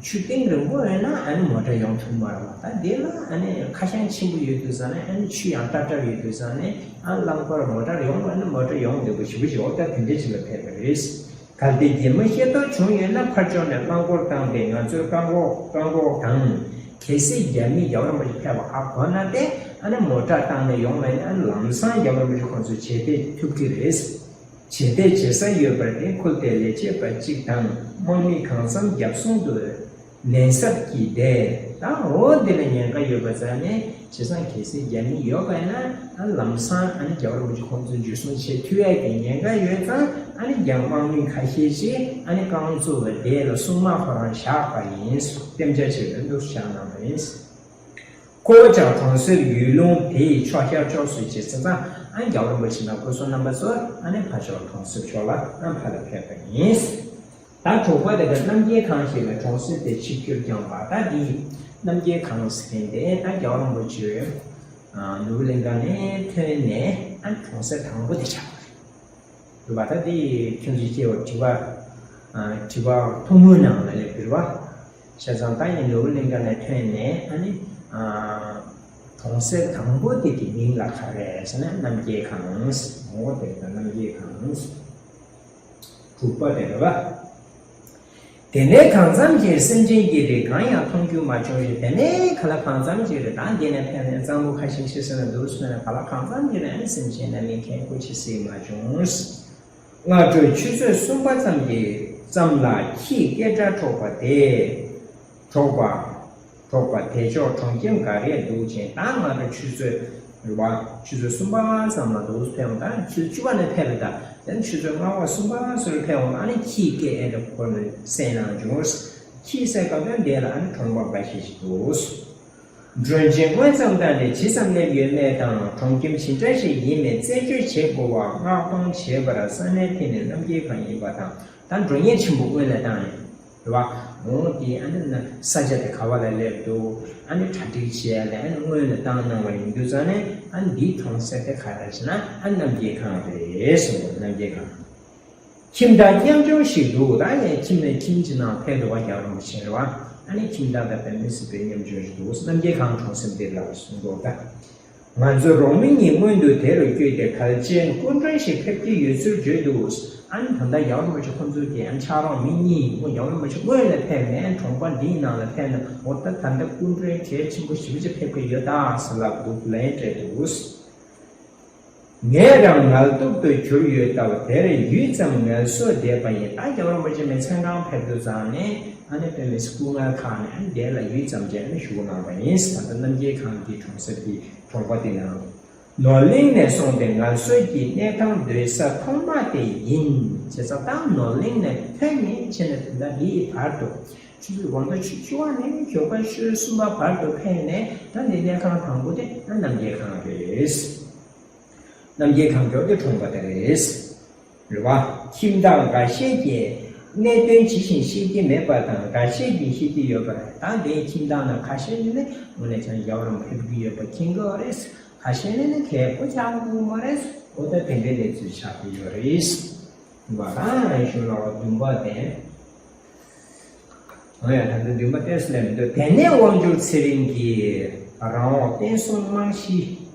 ཆུ་གཏིང་རིང་པོ་ཡོད་ན་ཨ་ནི་མོ་ཊ་ཡོང་ཐུབ་མ་རེད་པ། ད་དེ་ལ་ཨ་ནི་ཁ་ཞེང་ཆེན་པོ་ཡོད་དུས་ཙང་ནས། ཨ་ནི་ཆུ་ཡང་ཏག་ཏག་ཡོད་དུས་ཙང་ནས། ཨ་རླངས་འཁོར་མོ་ཊ་ཡོང་བ་ནི་མོ་ཊ་ཡོང་བདེ་པོ་ཞེ་པོ་ཞིག་འོ་ད་དེ་འདྲའི་ཅིག་ལ་ཕེབས་པ་རེད། གལ་ཏེ་རྒྱུ་མ་ཤེས་རྟོགས་བྱུང་ཡོད་ན་ཕར་ཕྱོགས་ནས་རླངས་འཁོར་བཏང་སྟེ་ང་ཚོའི་བཀག་འགོག་བཀག་འགོག་དང་། གལ་སྲིད་རྒྱ་མི་རྒྱལ་བ་རིན་པོ་ཆེ་ཕེབས་པ་ཧ་གོ་ན་དེ་ཨ་ནི་མོ་ཊ་བཏང་ནས་ཡོང་བ་ཡིན་ན། ཨ་ནི་ལམ་སང་རྒྱལ་བ་རིན་པོ་ཆེ་ཁོང་ཚོས་བྱེད་གཏད་ཐུབ་ཀྱི་རེད། བྱེད་གཏད་བྱེད་ས་ཡོད་པར་བརྟེན་ཁུལ་དེའི་ལས་བྱེད་པ་གཅིག་དང་དམག་མི་གང་འཚམ་རྒྱབ་སོང་དུ་ལན་གསབ་ཀྱིས་བསྡད། ད་འོ་འདི་ལ་ཉེན་ཁ་ཡོད་པ་ཙང་ནས། བྱས་ཙང་གལ་སྲིད་རྒྱ་མི་ཡོད་པ་ཡིན་ན། ཨ་ལམ་སང་ཨ་ནི་རྒྱལ་བ་རིན་པོ་ཆེ་ཁོང་ཚོ་འཇུ་བཟུང་བྱེད་ཐུབ་ཡག་གི་ཉེན་ཁ་ཡོད་ཙང་། ཨ་ནི་རྒྱ་དམག་མི་ཁ་ཤས་ཤིག་ཨ་ནི་རྐང་བཙུགས་ལ་བསྡད་ལ་སྲུང་དམག་ཁོ་རང་བཞག་པ་ཡིན། གཏན་འཇགས་བྱས་པའི་འདུག་བཞག་གནང་བ་ཡིན། ཁོ་བོ་ཀྱང་གྲོང་གསེབ་ཡུལ་ལུང་དེའི་ཕྱོགས་ཤར་ཕྱོགས་སུ་ཕྱིན་ཙང་། ཨ་རྒྱལ་བ་རིན་པོ་ཆེ་དང་སྐུ་སྲུང་རྣམ་པ་ཚོ་ཨ་ནི་ཕར་ཕྱོགས་གྲོང་གསེབ་ཕྱོགས་ལ་ཨ་ཕར་ལ་ཕེབས་པ་ཡིན། ད་དྲུག་པ་དེ་ག་རྣམ་རྒྱལ་ཁང་ཞིག་ལ་གྲོང་གསེབ་དེ་ཆིབས་བསྒྱུར་བསྐྱངས་པ། ད་འདི་རྣམ་རྒྱལ་ཁང་ཟེར་མཁན་དེ་ད་རྒྱལ་བ་རིན་པོ་ཆེ་ནོར་བུ་གླིང་ཁ་ནས་ཐོན་ནས་ཨ་གྲོང་གསེབ་དང་པོ་དེ་ཆགས་པ་རེད། རེད་པ། ད་དེ་ཁྱོད་ཚོས་སྐྱེ་བ་དྲི་བ། ཨ་དྲི་བ་ཐུང་ངུའི་ནང་ལ་སླེབས་ཀྱི་རེད་པ། བྱས་ཙང་ད་ཡིན་ནོར་བུ་གླིང་ཁ་ནས་ཐོན་ནས་ཨ་ནི་ཨ་གྲོང་གསེབ་དང་པོ་དེ་གི་མིང་ལ་ག་རེ་ཟེར་ན་རྣམ་རྒྱལ་ཁང་། འོ་དེ་ད་རྣམ་རྒྱལ་ཁང་། དྲུག་པ་དེ་རེད་པ། དེ་ནས་གང་འཚམ་གྱི་སེམས་ཅན་གྱི་རིགས་གང་ཡང་མཐོང་རྒྱུ་མ་བྱུང་ཞིང་། དེ་ནས་ག་ལ་གང་འཚམ་གྱི་རིགས་ད་འདི་ནས་ཕེབས་ནས་གཙང་པོ་ཁ་ཞེང་ཆེ་སར་འདུག་སོང་ནས་ག་ལ་གང་འཚམ་གྱི་རིགས་ཨ་ནི་སེམས་ཅན་རྣམས་ནི་མཁྱེན་དགོས་ཇི་སྲིད་མ་བྱུང་། སྔ་དྲོའི་ཆུ་ཚོད་གསུམ་པ་ཙམ་གྱི་ཙམ་ལ་ཁྱིའི་སྐད་སྒྲ་སྒྲོག་པ་དེ། སྒྲོག་པ། སྒྲོག་པ་དེ་ཕྱོགས་གྲོང་ཁྱིམ་འགའ་རེར་འདུག་ཅིང་། ད་སྔ་དྲོ་ཆུ་ཚོད་རེད་པ། ཆུ་ཚོད་གསུམ་པ་ཙམ་ལ་འདུག་ཕེབས་འོང་། ད་ཆུ་ཚོད་བཅུ་པ་ནས་ཕེབས་པ་དང་། ད་ཆུ་ཚོད་ལྔ་པ་གསུམ་པ་སོགས་ལ་ཕེབས་འོང་། ཨ་ནི་ཁྱིའི་སྐད་ཨེ་འདྲ་ཁོ་ནས་གསན་གནང་བྱུང་། ཁྱིའི་སྐད་སྐབས་དོན་དེ་ལ་ཨ་ནི་གྲོང་པ་འགའ་ཤས་ཤིག་འདུག་མགྲོན་ཆེན་དངོས་ཙམ་དང་ནི་ཇི་ཙམ་སླེབས་ཡོད་མེད་དང་། གྲོང་ཁྱིམ་ཇི་འདྲ་ཞིག་ཡིན་མིན་རྩད་གཅོད་བྱེད་དགོས་པ་མངགས་གཏོང་བྱེད་པར་ས་གནས་དེ་ནི་རྣམ་རྒྱལ་ཁང་ཡིན་པ་དང་། ད་མགྲོན་གཉེར་ཆེན་པོ་སྔོན་ལ་བཏང་ནས་རེད་པ། འོ་དེ་ཨ་ནི་ན་ས་ཆ་དེ་ག་བ་ལ་སླེབས་འདུག་ཨ་ནི་གྲ་སྒྲིག་བྱས་ལ་ཨ་ནི་སྔོན་ལ་བཏང་གནང་བ་ཡིན་དུས་ཙང་ནས། ཨ་ནི་འདིའི་གྲོང་གསེབ་དེ་ག་རེ་ཟེར་ན་ཨ་རྣམ་རྒྱལ་ཁང་རེད་ཟེར། རྣམ་རྒྱལ་ཁང་། ཁྱིམ་བདག་མཉམ་སྦྱོར་ཞིག་འདུག་ད་ཡང་ཁྱིམ་ནས་ཁྱིམ་གྱི་ནང་ཕེབས་འདུག་པ། རྒྱལ་བ་རིན་པོ་ཆེ་རེད་པ། ཨ་ནི་ཁྱིམ་བདག་དང་དཔེ་མི་སྲིད་པའི་མཉམ་སྦྱོར་ཞིག་འདུག་རྣམ་རྒྱལ་ཁང་གྲོང་གསེབ་འདིར་ལ་གསུངས་འདུག་ད་ང་ཚོ་རོགས་མི་གཉིས་སྔོན་དུ་དེ་རུ་བསྐྱོད་དེ། གལ་ཆེན་སྐུ་མགྲོན་ཞིག་ཕེབས་ཀྱི་ཡོད་ཚུལ་བརྗོད་འདུག་ཨ་ནི་ད་ལྟ་རྒྱལ་བ་རིན་པོ་ཆེ་ཁོང་ཚོ་གི་ཨ་ནི་ཕྱག་རོགས་མི་གཉིས་ཁོང་རྒྱལ་བ་རིན་པོ་ཆེ་སྔོན་ལ་ཕེབས་ནས་གྲོང་པ་འདིའི་ནང་ལ་ཕེབས་ནས། འོ་ད་ད་ལྟ་སྐུ་མགྲོན་གལ་ཆེན་པོ་ཞེ་པོ་ཅིག་ཕེབས་ཀྱི་ཡོད་ད་ཟེར་ལབ་འདུག་ལན་སྤྲད་འདུག་ངས་རང་ངལ་དུབ་ཏུ་གྱུར་ཡོད་སྟབས། དེར་ཡུད་ཙམ་ངལ་གསོ་བསྡད་པ་ཡིན། ད་རྒྱལ་བ་རིན་པོ་ཆེ་མི་ཚང་ཁང་ཕེབས་དུས་ཙང་ནས་ཨ་ནི་དཔེ་མི་སྲིད་སྐུ་ངལ་ཁག་ནས། ཨ་ནི་དེ་ལ་ཡུད་ཙམ་བྱས་ནས་བཞུགས་གནང་བ་ཡིན། ད་ལྟ་རྣམ་རྒྱལ་ཁང་གི་གྲོང་གསེབ་ཀྱི་གྲོང་པ་དེ་ནང་ནོར་གླིང་ནས་སོང་སྟེ་ངལ་གསོ་གྱི་གནས་ཁང་སྡོད་ས་ཐོག་མ་དེ་ཡིན། བྱས་ཙང་ད་ནོར་གླིང་ནས་ཐོན་ནས་ཕྱིན་ནས་ད་འདིའི་བར་དུ་ཆུ་ཚོད་དགོང་དྲོ་ཆུ་བཅུ་པ་ནས་ཞོགས་པ་ཆུ་ཚོད་གསུམ་པ་བར་དུ་ཕེབས་ནས། ད་འདི་གནས་ཁང་དང་པོ་དེ་ད་རྣམ་རྒྱལ་ཁང་རེད། རྣམ་རྒྱལ་ཁང་མགྱོགས་ཏེ་གྲོང་པ་དེ་རེད། རེད་བ། ཁྱིམ་བདག་འགའ་ཤས་ཀྱིས་གནད་དོན་ཇི་བཞིན་ཤེས་ཀྱི་མེད་པ་དང་། འགའ་ཤས་ཀྱིས་ཤེས་ཀྱི་ཡོད་པ་རེད། ད་འདིའི་ཁྱིམ་བདག་ནང་ཁ་ཤས་ནི་ནི་དངོས་གནས་ཀྱང་རྒྱལ་བ་རིན་པོ་ཕེབས་ཀྱི་ཡོད་པ་མཁྱེན་གྱི་ཡོད་རེད། ཁ་ཤས་ནི་ནི་མཁྱེན་པོ་ཆགས་ཀྱི་ཡོད་མ་རེད། འོ་ད་དེ་འདྲའི་གནས་ཚུལ་ཆགས་ཀྱི་ཡོད་རེད། བ་དང་གཞུང་ལ་བ་བདུན་པ་དེ། འོ་ཡ། ད་ལྟ་བདུན་པ་ཏོག་ཙམ་སླེབས་མི་འདུག་དེ་ནས་དབང་ཕྱུག་ཚེ་རིང་གིས་རང་འོག་བསྟན་སྲུང་དམག་བཞི།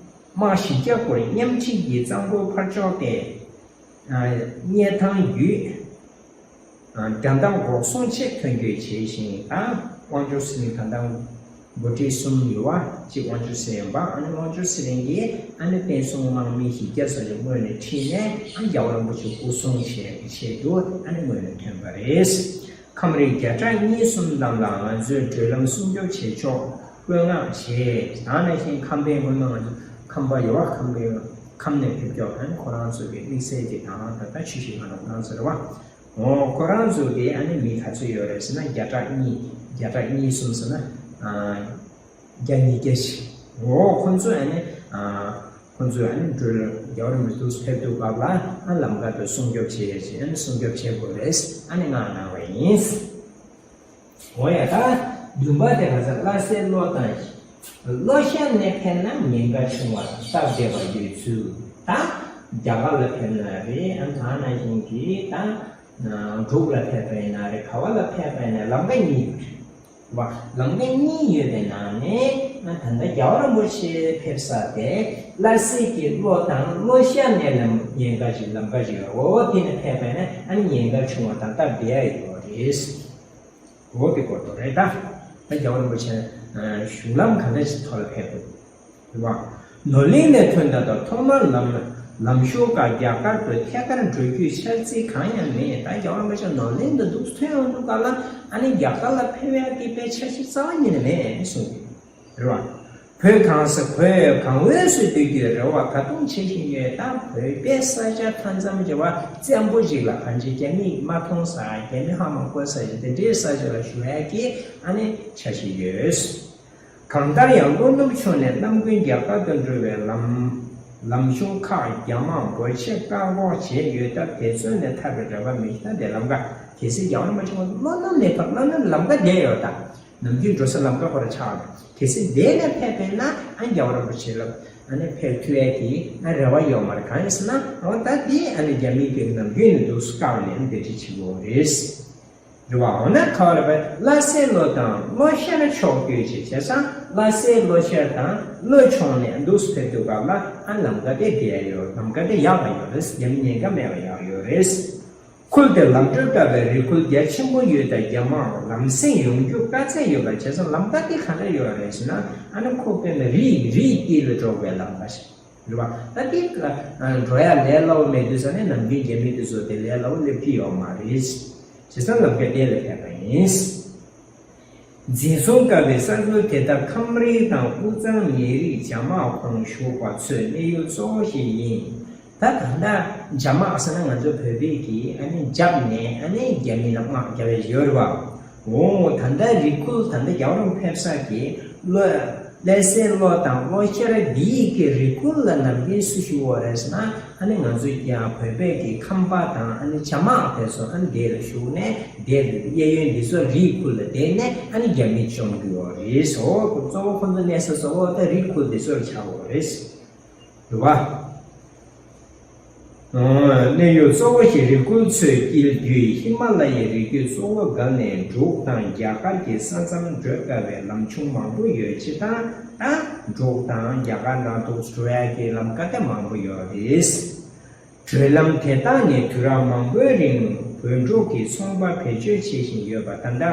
དམག་བཞི་བརྒྱ་སྐོར་མཉམ་ཁྲིད་ཀྱིས་གཙང་པོའི་ཕར་ཕྱོགས་ཏེ། གཉལ་ཐང་བརྒྱུད། རྒྱ་མདའ་འགོག་སྲུང་ཆེད་ཐོན་སྐྱོད་བྱས་ཤིང་། ད་དབང་ཕྱུག་ཚེ་རིང་ད་ལྟ་འགོ་ཁྲིད་གསུམ་ཡོད་པ། གཅིག་དབང་ཕྱུག་ཚེ་རིང་ཡིན་པ། ཨ་ནི་དབང་ཕྱུག་ཚེ་རིང་གིས་ཨ་ནི་བསྟན་སྲུང་དམག་མི་བཞི་བརྒྱ་ཙམ་ཞིག་སྔོན་ནས་ཁྲིད་ནས། ཨ་ནི་རྒྱལ་བ་རིན་པོ་ཆེ་སྐུ་སྲུང་བྱེད་ཀྱི་ཆེད་དུ་ཨ་ནི་སྔོན་ནས་ཐོན་པ་རེད། ཁམས་རིགས་བརྒྱ་ཕྲག་གཉིས་གསུམ་རྣམས་ལ་ང་ཚོས་བགྲོད་ལམ་སྲུང་སྐྱོབ་བྱེད་ཆོག་བཀོད་མངགས་བྱས། ད་ནང་བཞིན་ཁམས་པའི་སྔོན་མ་ང་ཚོ་ཁམས་པ་ཡོད་པ། ཁམས་པའི་ཁམས་ནས་ཕེབས་ཀྱོག་ཨ་ནི་ཁོ་རང་ཚོ་གི་དམིགས་བསལ་གྱི་ད་ད་ད་ཆུ་ཤིང་ཁ་ན་ཁོ་རང་ཚོ་རེད་བ། འོ་ཁོ་རང་ཚོ་གི་ཨ་ནི་མི་ག་ཚོད་ཡོད་རེད་ཟེར་ན་བརྒྱ་ཕྲག་གཉིས། བརྒྱ་ཕྲག་གཉིས་གསུམ་ཟེར་ན་ཨ་བརྒྱ་ཉིས་བརྒྱ་ཞིག་འོ་ཁོ་ཚོ་ཨ་ནི་ཨ་ཁོ་ཚོས་ཨ་ནི་འགྲོ་རྒྱལ་བ་རིན་པོ་ཆེ་ཕེབས་དུས་སྐབས་ལ་ཨ་ལམ་ཁ་དུ་སྲུང་སྐྱོབ་བྱེད་ཡས་ཅིག་ཨ་ནི་སྲུང་སྐྱོབ་བྱེད་དགོས་རེད་ཨ་ནི་མངགས་གནང་བ་ཡིན། འོ་ཡ་ད་བདུན་པ་དེ་ག་ས་ལྷ་སའི་ལྷོ་དང་ལྷོ་ཤར་ནས་ཕེབས་ན་ཉེན་ཁ་ཆུང་བ་དང་སྟབས་བདེ་བ་ཡོད་ཚུལ། ད་རྒྱ་གར་ལ་ཕེབས་ན་རེད། ཨ་ད་ནང་བཞིན་གྱི་ད་འབྲུག་ལ་ཕེབས་པ་ཡིན་ན་རེད། ག་བ་ལ་ཕེབས་པ་ཡིན་ན་ལམ་ཁ་གཉིས་ཡོད་རེད་བ། ལམ་ཁ་གཉིས་ཡོད་པའི་ནང་ནས་ཨ་ད་ལྟ་རྒྱལ་བ་རིན་པོ་ཆེ་ཕེབས་ས་དེ་ལྷ་སའི་གི་ལྷོ་དང་ལྷོ་ཤར་ནས་ལམ་ཉེན་ཁ་ཞིག་ལམ་ཁ་ཞིག་ཡོད། འོ་དེ་ནས་ཕེབས་པ་ཡིན་ན་ཨ་ནི་ཉེན་ཁ་ཆུང་བ་དང་སྟབས་བདེ་ཡ་ཡོད་རེད། འོ་དེ་སྐོར་དུ་རེད་ད། ད་རྒྱལ་བ་རིན་པོ་ཆེ་གཞུང་ལམ་ག་འདྲ་ཞིག་ཐོག་ལ་ཕེབས་འདུག་རེད་བ། ནོར་གླིང་ནས་ཐོན་ད་དང་ཐོག་མར་ལམ་ལམ་ཤོར་སྐབས་རྒྱ་གར་དུ་ཐད་ཀར་འགྲོ་རྒྱུའི་འཆར་རྩིས་གང་ཡང་མེད། ད་རྒྱལ་བ་རིན་པོ་ཆེ་ནོར་གླིང་དུ་འདུག་ཐོན་ཡོང་དུས་སྐབས་ལ་ཨ་ནི་རྒྱ་གར་ལ་ཕེབས་ཡག་གི་དཔེ་འཆར་གཞི་རྩ་བ་ཉིད་ནས་མེད་གསུངས་ཀྱི་རེད་བ། བོད་གང་ས་བོད་གང་འོས་སུ་སྡོད་རྒྱུའི་རེ་བ་ད་དུང་བྱེད་བཞིན་ཡོད། ད་བོད་པའི་ས་ཆ་མཐའ་མཚམས་བརྗེ་བ་བཙན་པོ་ཞིག་ལ་ཕན་ཆད་རྒྱ་མིས་མ་མཐོང་ས་རྒྱ་མི་ཧ་མ་གོ་ས་ཞིག་དེ་འདྲའི་ས་ཆ་ལ་བཞུགས་ཡག་གི་ཨ་ནི་འཆར་གཞི་ཡོད། གང་ལྟར་ཡང་བློ་ནུབ་ཕྱོགས་ནས་གནམ་དགུན་རྒྱ་གར་དུ་འགྲོ་བའི་ལམ་ལམ་གཞུང་ཁག་རྒྱ་དམག་འབོར་ཆེ་བཀག་འགོག་བྱས་ཡོད་སྟབས་དེ་ཚོ་ནས་ཐར་བའི་རེ་བ་མེད། ད་དེ་ལམ་ཁ་གལ་སྲིད་རྒྱལ་བ་རིན་པོ་ཆེ་བློ་ནུབ་ནས་ཕར་བློ་ནུབ་ལམ་ཁ་བསྡད་ཡོད་ད། ནམ་རྒྱུན་འགྲོ་ས་ལམ་ཁ་ཁོ་ར་ཆགས་རེད། གལ་སྲིད་འདི་ནས་ཕེབས་པས་ན་ཨ་རྒྱལ་བ་རིན་པོ་ཆེ་ལ་ཨ་ནི་ཕེབས་ཐུབ་ཡས་ཀྱི་ཨ་རེ་བ་ཡོད་མ་རེད། གང་ཡིན་ཟེར་ན་འོ་ད་འདི་ཨ་ནི་རྒྱ་མིའི་གི་ནམ་རྒྱུན་ནས་འདུག་སེ་བཀག་ནས་ཨ་ནི་འདི་འདྲ་བྱེད་དགོས་རེད། རེད་བ། འོ་ན་ག་བ་ལ་བས་ལྷ་སའི་ལྷོ་དང་ལྷོ་ཤར་ཕྱོགས་བསྐྱོད་ཅིག་བྱས་ཙང་ལྷ་སའི་ལྷོ་ཤར་དང་ལྷོ་ཕྱོགས་ནས་འདུག་སེ་ཕེབས་དུས་སྐབས་ལ་ཨ་ལམ་ཁ་དེ་བདེ་ཡ་ཡོད། ལམ་ཁ་དེ་ཡག་པ་ཡོད་རེད། རྒྱ་མི་ཉེན་ཁ་མེད་པ་ཡག་ཡོད་རེད། ཁུལ་དེར་ལམ་བགྲོད་བཀག་པའི་རེ་སྐུལ་རྒྱ་ཆེན་པོ་ཡོད་ལ་རྒྱ་དམག་ལམ་སེང་ཡོང་རྒྱུ་དཀའ་ཚེགས་ཡོད་པ་བྱས་ཙང་ལམ་ཁ་དེ་ག་འདྲ་ཡོད་རེད་ཟེར་ན་ཨ་ནི་ཁོ་དཔེར་ན་རི་རིའི་དཀྱིལ་ལ་འགྲོ་བའི་ལམ་ཁ་ཞིག་རེད་བ། ད་དེ་འགྲོ་ཡ་ལས་སླ་བོ་མེད་དུས་ཙང་ནས་ནམ་རྒྱུན་རྒྱ་མི་དེ་ཚོ་དེ་ལས་སླ་བོ་སླེབས་ཀྱི་ཡོད་མ་རེད། བྱས་ཙང་ལམ་ཁ་དེ་ལ་ཕེབས་པ་ཡིན། འཛིན་བཟུང་བཀག་པའི་ས་ཁུལ་དེ་དག་ཁམས་རིགས་དང་དབུས་གཙང་མི་རིགས་རྒྱ་དམག་ཁོངས་ཞུགས་པ་ཚོའི་གནས་ཡུལ་གཙོ་བོ་ཞིག་ཡིན། ད་ད་ལྟ་རྒྱ་དམག་ཟེར་ན་ང་ཚོ་བོད་པའི་གི་ཨ་ནི་རྒྱབ་ནས་ཨ་ནི་རྒྱ་མི་ལ་དམག་རྒྱབ་ཡས་ཡོད་རེད་བ། འོ་ད་ལྟ་རི་ཁུལ་ད་ལྟ་རྒྱལ་བ་རིན་པོ་ཕེབས་ས་གི་ལྷོ་ལྷ་སའི་ལྷོ་དང་ལྷོ་ཤར་འདིའི་གི་རི་ཁུལ་ལ་ནམ་རྒྱུན་སུ་ཞུགས་ཡོད་རེད་ཟེར་ན་ཨ་ནི་ང་ཚོ་ཡང་བོད་པའི་གི་ཁམས་པ་དང་ཨ་ནི་རྒྱ་དམག་དེ་ཚོ་ཨ་ནི་དེ་ལ་ཞུགས་ནས་དེ་གཡས་གཡོན་འདི་ཚོ་རིའི་ཁུལ་ལ་བསྡད་ནས་ཨ་ནི་རྒྱ་མི་བཅོམ་གི་ཡོད་རེད། འོ་གཙོ་བོ་ཁོ་ཚོ་གནས་ས་གཙོ་བོ་ད་རི་ཁུལ་འདི་ཚོ་ལ་ཆགས་ཡོད་རེད། རེད་བ། གནས་ཡུལ་གཙོ་བོ་ཞིག་རི་ཁུལ་ཚོའི་དཀྱིལ་བརྒྱུད་ཧི་མ་ལ་ཡའི་རི་རྒྱུད་གཙོ་བོ་བརྒལ་ནས་འབྲུག་དང་རྒྱ་གར་གྱི་ས་མཚམས་བགྲོད་དཀའ་བའི་ལམ་ཆུང་མང་པོ་ཡོད་ཅེས་དང་། ད་འབྲུག་དང་རྒྱ་གར་ནང་དུ་འགྲོ་ཡ་གི་ལམ་ཁ་དེ་མང་པོ་ཡོད་རེད། བགྲོད་ལམ་དེ་དག་ནི་དུས་རབས་མང་པོའི་རིང་བོད་འབྲུག་གི་ཚོང་པ་བེད་སྤྱོད་བྱེད་བཞིན་ཡོད་པ། ད་ལྟ་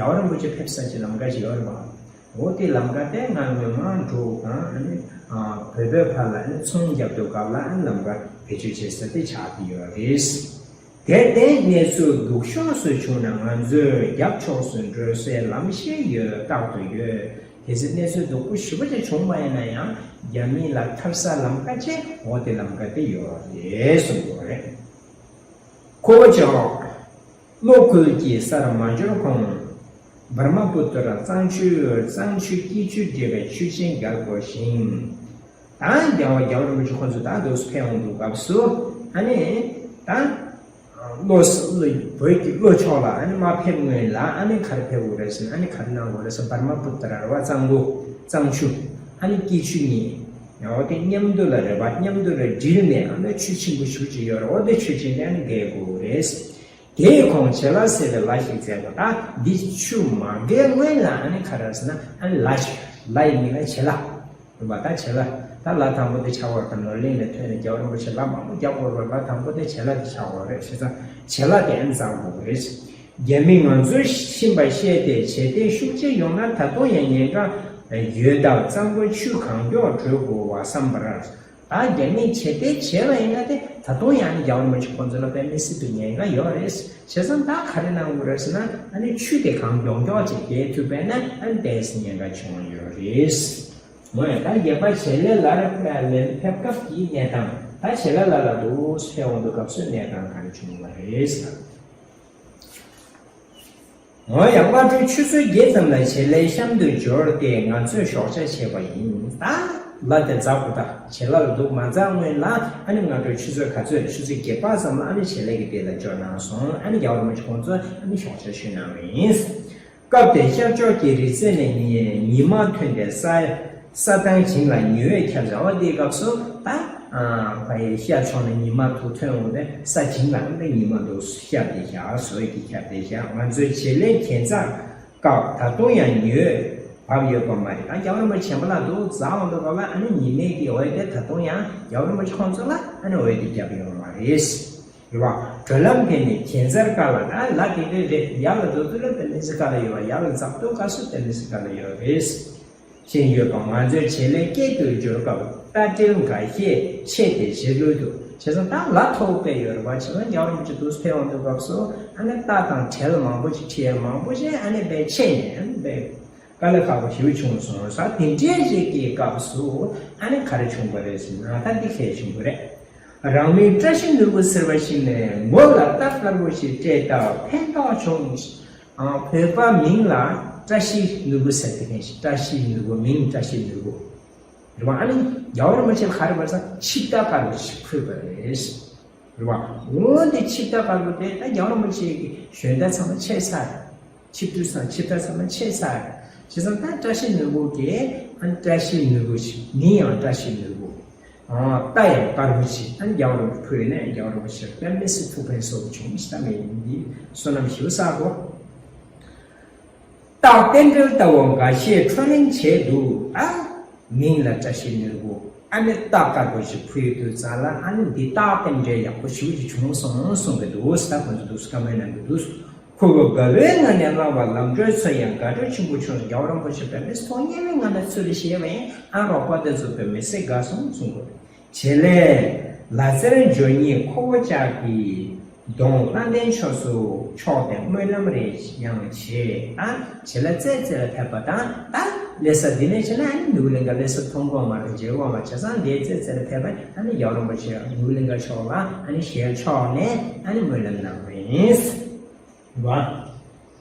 རྒྱལ་བ་རིན་པོ་ཆེ་ཕེབས་ས་ཀྱི་ལམ་ཁ་ཞིག་ཡོད་རེད་པ། འོ་དེ་ལམ་ཁ་དེ་སྔ་སྔོན་མ་འབྲུག་དང་ཨ་ནི་ཨ་བོད་པའི་བར་ལ་ཨ་ནི་ཚོང་རྒྱབ་དུས་སྐབས་ལ་ཨ་ནི་ལམ་ཁ་བེད་སྤྱོད་བྱེད་ས་དེ་ཆགས་ཀྱི་ཡོད་རེད། དེར་བརྟེན་གནས་ཚུལ་སྡུག་ཤོས་སུ་བྱུང་ན་ང་ཚོས་རྒྱབ་ཕྱོགས་སུ་འགྲོ་སའི་ལམ་ཤེས་ཡོད། རྟག་ཏུ་ཡོད། གལ་སྲིད་གནས་ཚུལ་སྡུག་པོ་ཞེ་པོ་ཅིག་བྱུང་བ་ཡིན་ན་ཡང་རྒྱ་མི་ལ་ཐར་ས་ལམ་ཁ་ཅིག་འོ་དེ་ལམ་ཁ་དེ་ཡོད་རེད་གསུངས་ཡོད་རེད། ཁོ་བོ་ཅག་གློ་ཁུལ་གྱི་སར་མ་འབྱོར་གོང་། བར་མ་པུ་ཏྲ་གཙང་ཆུ་གཙང་ཆུ་སྐྱིད་ཆུ་འདྲེས་པའི་ཆུ་ཆེན་རྒྱལ་པོ་ཞིང་། ད་རྒྱལ་བ་རྒྱལ་བ་རིན་པོ་ཆེ་ཁོང་ཚོ་ད་འདུག་སེ་ཕེབས་འོང་དུས་སྐབས་སུ་ཨ་ནི་ད་ལྷོ་ས་ལྷོ་བོད་ཀྱི་ལྷོ་ཕྱོགས་ལ་ཨ་ནི་མ་ཕེབས་སྔོན་ལ་ཨ་ནི་ག་རེ་ཕེབས་དགོས་རེད་ཟེར་ན་ཨ་ནི་ག་རེ་གནང་དགོས་རེད་ཟེར་བར་མ་པུ་ཏྲ་རེད་བ། གཙང་པོ་གཙང་ཆུ་ཨ་ནི་སྐྱིད་ཆུ་གཉིས་འོ་དེ་མཉམ་དུ་ལ་རེད་བ། མཉམ་དུ་ལ་དྲིལ་ནས་ཨ་ནི་ཆུ་ཆེན་པོ་ཞེ་པོ་ཅིག་ཡོད་རེད། འོ་དེ་ཆུ་ཆེན་དེ་ཨ་ནི་བརྒལ་དགོས་རེད། དེའི་གོང་བྱེ་ལ་ཟེར་བའི་ལ་ཞིག་མཛད་པ། ད་འདི་ཆུ་མ་བརྒལ་སྔོན་ལ་ཨ་ནི་ག་རེ་ཟེར་ན་ཨ་ནི་ལ་ཞིག་ལ་ཡི་མིང་ལ་བྱེ་ལ། རེད་པ། ད་བྱེ་ལ། ད་ལ་དང་པོ་དེ་ཆགས་པ་རེད། ད་ནོར་གླིང་ནས་ཐོན་ནས་རྒྱལ་བ་རིན་པོ་ཆེ་ལ་མང་པོ་རྒྱག་དགོས་རེད། ལ་དང་པོ་དེ་བྱེ་ལ་དེ་ཆགས་པ་རེད། བྱས་ཙང་བྱེ་ལ་དེ་ཨ་ནི་བརྩམས་དགོས་རེད། རྒྱ་མི་ང་ཚོའི་ཕྱིན་པ་ཤེས་ཏེ་བྱེད་གཏེ་ཤུགས་ཆེ་ཡོང་ན་ད་དུང་ཡང་ཉེན་ཁ་ཡོད་སྟབས་གཙང་པོ་ཆུ་གང་མགྱོགས་བགྲོད་དགོས་པ་བསམ་པར། ད་རྒྱ་མིས་བྱེད་བདེ་བྱས་པ་ཡིན་ན་དེ་ད་དུང་ཡང་ནི་རྒྱལ་བ་རིན་པོ་ཆེ་ཁོང་ཚོ་ལ་དཔེ་མི་སྲིད་པའི་ཉེན་ཁ་ཡོད་རེད། བྱས་ཙང་ད་ག་རེ་གནང་དགོས་རེད་ཟེར་ན། ཨ་ནི་ཆུ་དེ་གང་མགྱོགས་མགྱོགས་ཅིག་རྒྱས་ཐུབ་པས་ན། ཨ་ནི་ཏོག་ཙམ་ཉེན་ཁ་བྱུང་ཡོད་རེད། འོ་ཡ། ད་རྒྱལ་པོ་བྱེད་ལས་ལ་ལ་ཕེབས་སྐབས་ཀྱི་གནས་སྟངས། ད་བྱེད་ལས་ལ་ལ་འདུག་ཕེབས་འོང་དུས་སྐབས་སུ་གནས་སྟངས་ག་རེ་བྱུང་བ་རེད་ཟེར། འོ་ཡ། སྔ་དྲོ་ཆུ་ཚོད་བརྒྱད་ཙམ་ལ་བྱེད་ལས་གཤམ་དུ་འབྱོར་ཏེ་ང་ཚོས་ཞོགས་ཇ་བྱས་པ་ཡིན། ད་ལ་དེ་འཛག་གོ། ད་བྱེད་ལས་ལ་འདུག་མ་འཛག་སྔོན་ལ། ཨ་ནི་སྔ་དྲོ་ཆུ་ཚོད་ག་ཚོད་རེད། ཆུ་ཚོད་བརྒྱད་པ་ཙམ་ལ་ཨ་ནི་བྱེད་ལས་ཀྱི་སྡེ་ལ་འབྱོར་གནང་སོང་། ཨ་ནི་རྒྱལ་བ་རིན་པོ་ཆེ་ཁོང་ཚོས་ཨ་ནི་ཞོགས་ཇ་མཆོད་གནང་བ་ཡིན། སྐབས་དེར་ཤར་ཕྱོགས་ཀྱི་རི་རྩེ་ནས་ཉི་ཉི་མ་ཐོན་ཏེ་ས་ས་དང་བྱིངས་ལ་ཉི་འོད་ཁྱབ་བྱ་བ། དེའི་སྐབས་སུ་ད་ཨ་ཕ་ཡི་ཤར་ཕྱོགས་ནས་ཉི་མ་ཐུག་ཐོན་འོང་སྟེ་ས་བྱིངས་ལ་ཨ་ནི་ཉི་མ་འདུག་ཤར་ཏེ་བཞག་ཟོས་ཀྱི་ཁྱབ་སྟེ་བཞག་ང་ཚོའི་བྱེད་ལས་ཁྱད་མཚར་སྐབས་ད་དུང་ཡང་ཉི་འོད་བབས་ཡོད་པ་མ་རེད། ད་རྒྱལ་བ་རིན་པོ་ཆེ་བྱེམ་པ་ལ་འདུག་འཛག་འོང་དུས་སྐབས་ལ་ཨ་ནི་ཉི་མའི་གི་འོད་དེ་ད་དུང་ཡང་རྒྱལ་བ་རིན་པོ་ཆེ་ཁོང་ཚོ་ལ་ཨ་ནི་འོད་དེ་བརྒྱབ་ཡོང་བ་རེད། རེད་བ། བགྲོད་ལམ་དེ་ནི་ཁྱད་མཚར་དཀའ་ལ། ད་ལ་དེ་འདྲ་རེད། ཡར་ལ་འགྲོ་དུས་ལ་དཔེ་མི་སྲིད་དཀའ་ལ་ཡོད་བ། ཡར་ལ་འཛེག་དུས་སྐབས་སུ་དཔེ་མི་སྲིད་དཀའ་ལ་ཡོད་རེད། ཞེས་ཡོད་པ། ང་ཚོའི་བྱེད་ལས་སྐད་དུ་འབྱོར་སྐབས་རྟ་དྲེལ་འགའ་ཤས་ཆད་དེ་རྗེས་ལུས་འདུག་བྱས་ཙང་ད་ལ་མཐོ་པོ་དཔེ་ཡོད་རེད་བ། བྱས་ཙང་རྒྱལ་བ་རིན་པོ་ཆེ་འདུག་ཕེབས་འོང་དུས་སྐབས་སུ་ཨ་ནི་རྟ་དང་དྲེལ་མང་པོ་ཞིག་ཁྲིད་ཡ་མང་པོ་ཞིག་ཨ་ནི་དཔེ་ཆད་ནས་ཨ་ནི་དཔེ་དཀའ་ལས་ཁག་པོ་ཞེ་པོ་བྱུང་སོང་ཟེར། དེ་འདྲའི་རིགས་ཀྱི་སྐབས་སུ་ཨ་ནི་ག་རེ་བྱུང་བ་རེད་ཟེར་ན། ད་འདི་གས་བྱུང་བ་རེད། རང་མིང་བཀྲ་ཤིས་ནོར་བུ་ཟེར་བ་ཞིག་ནས་མོ་ལ་རྟ་དཀར་པོ་ཞིག་སྤྲད་སྟབས་ཕན་ཐོགས་བྱུང་། ཨ། བོད་པ་མིང་ལ་བཀྲ་ཤིས་ནོར་བུ་ཟེར་དེ་མཁན་ཞིག་བཀྲ་ཤིས་ནོར་བུ། མིང་བཀྲ་ཤིས་ནོར་བུ། རེད་བ། ཨ་ནི་རྒྱལ་བ་རིན་པོ་ཆེ་ལ་ག་རེ་བར་ས་ཆིབས་རྟ་དཀར་པོ་ཞིག་ཕུལ་བ་རེད། རེད་བ། འོ་དེ་ཆིབས་རྟ་དཀར་པོ་དེ་ད་རྒྱལ་བ་རིན་པོ་ཆེ་གི་ཞོན་རྟ་ཚང་མ་ཆད་ཚར། ཆིབས་ཏུ་སང་ཆིབས་རྟ་ཚང་མ་ཆད་ཚར། བྱས་ཙང་ད་བཀྲ་ཤིས་ནོར་བུ་གི་ཨ་བཀྲ་ཤིས་ནོར་བུ་ཞིག་མིང་ཡང་བཀྲ་ཤིས་ནོར་བུ། ཨ། རྟ་ཡང་དཀར་པོ་ཞིག་ཨ་རྒྱལ་བ་རིན་པོ་ཆེ་ཕུལ་ནས་རྒྱལ་བ་རིན་པོ་ཆེ་དཔེ་མི་སྲིད་ཐུགས་ཕན་གསོས་པོ་བྱུང་ཞེས་བཏང་བའི་ཡིན། འདི་བསོད་ནམས་ཞེ་པོ་བསགས་དགོས། རྟ་རྟེན་འབྲེལ་ལྟ་བུ་འགའ་ཤས་འཕྲོ་གླེང་བྱས་འདུག་ཨ། མིང་ལ་བཀྲ་ཤིས་ནོར་བུ། ཨ་ནི་རྟ་དཀར་པོ་ཞིག་ཕུལ་དུས་ཙང་ལ་ཨ་ནི་འདི་རྟ་རྟེན་འབྲེལ་ཡག་པོ་ཞེ་པོ་ཅིག་བྱུང་སོང་གསུང་གི་འདུག་ཟེར། ཁོང་ཚོ་འདུག་སེ་བཀའ་མོལ་གནང་གི་འདུག་ཁོ་བོས་དགའ་བའི་ངང་ནས་བླངས་པ་ལམ་གྲོན་ཚོ་ཡང་དགའ་སྤྲོ་ཆེན་པོ་བྱུང་། རྒྱལ་བ་རིན་པོ་ཆེ་དཔེ་མི་སྲིད་ཐུགས་མཉེས་པའི་ངང་ནས་ཚུར་བཞེས་པ་ཡིན། ཨ་རོགས་པ་དེ་ཚོ་དཔེ་མི་སྲིད་དགའ་སོང་གསུང་གི་རེད། བྱེད་ལས་ལ་རྩེར་འབྱོར་ཉིན་ཁོ་བོ་ཅག་གི་གདོང་ལྷ་ལྡན་ཕྱོགས་སུ་ཕྱོགས་ཏེ་སྨོན་ལམ་རེ་ཡང་བྱས། ཨ། བྱེད་ལས་རྩེ་རྩེ་ལ་ཕེབས་པ་དང་། ད་ལྷ་ས་འདི་ནས་བྱས་ན་ཨ་ནི་ནོར་བུ་གླིང་ག་ལྷ་ས་མཐོང་གི་མ་རེད། མཇལ་གི་མ་རེད། བྱས་ཙང་འདི་རྩེ་རྩེ་ལ་ཕེབས་པ་ཨ་ནི་རྒྱལ་བ་རིན་པོ་ཆེ་ནོར་བུ་གླིང་ག་ཕྱོགས་ལ་ཨ་ནི་ཞལ་ཕྱོགས་ནས་ཨ་ནི་སྨོན་ལམ་གནང་བ་ཡིན། བ།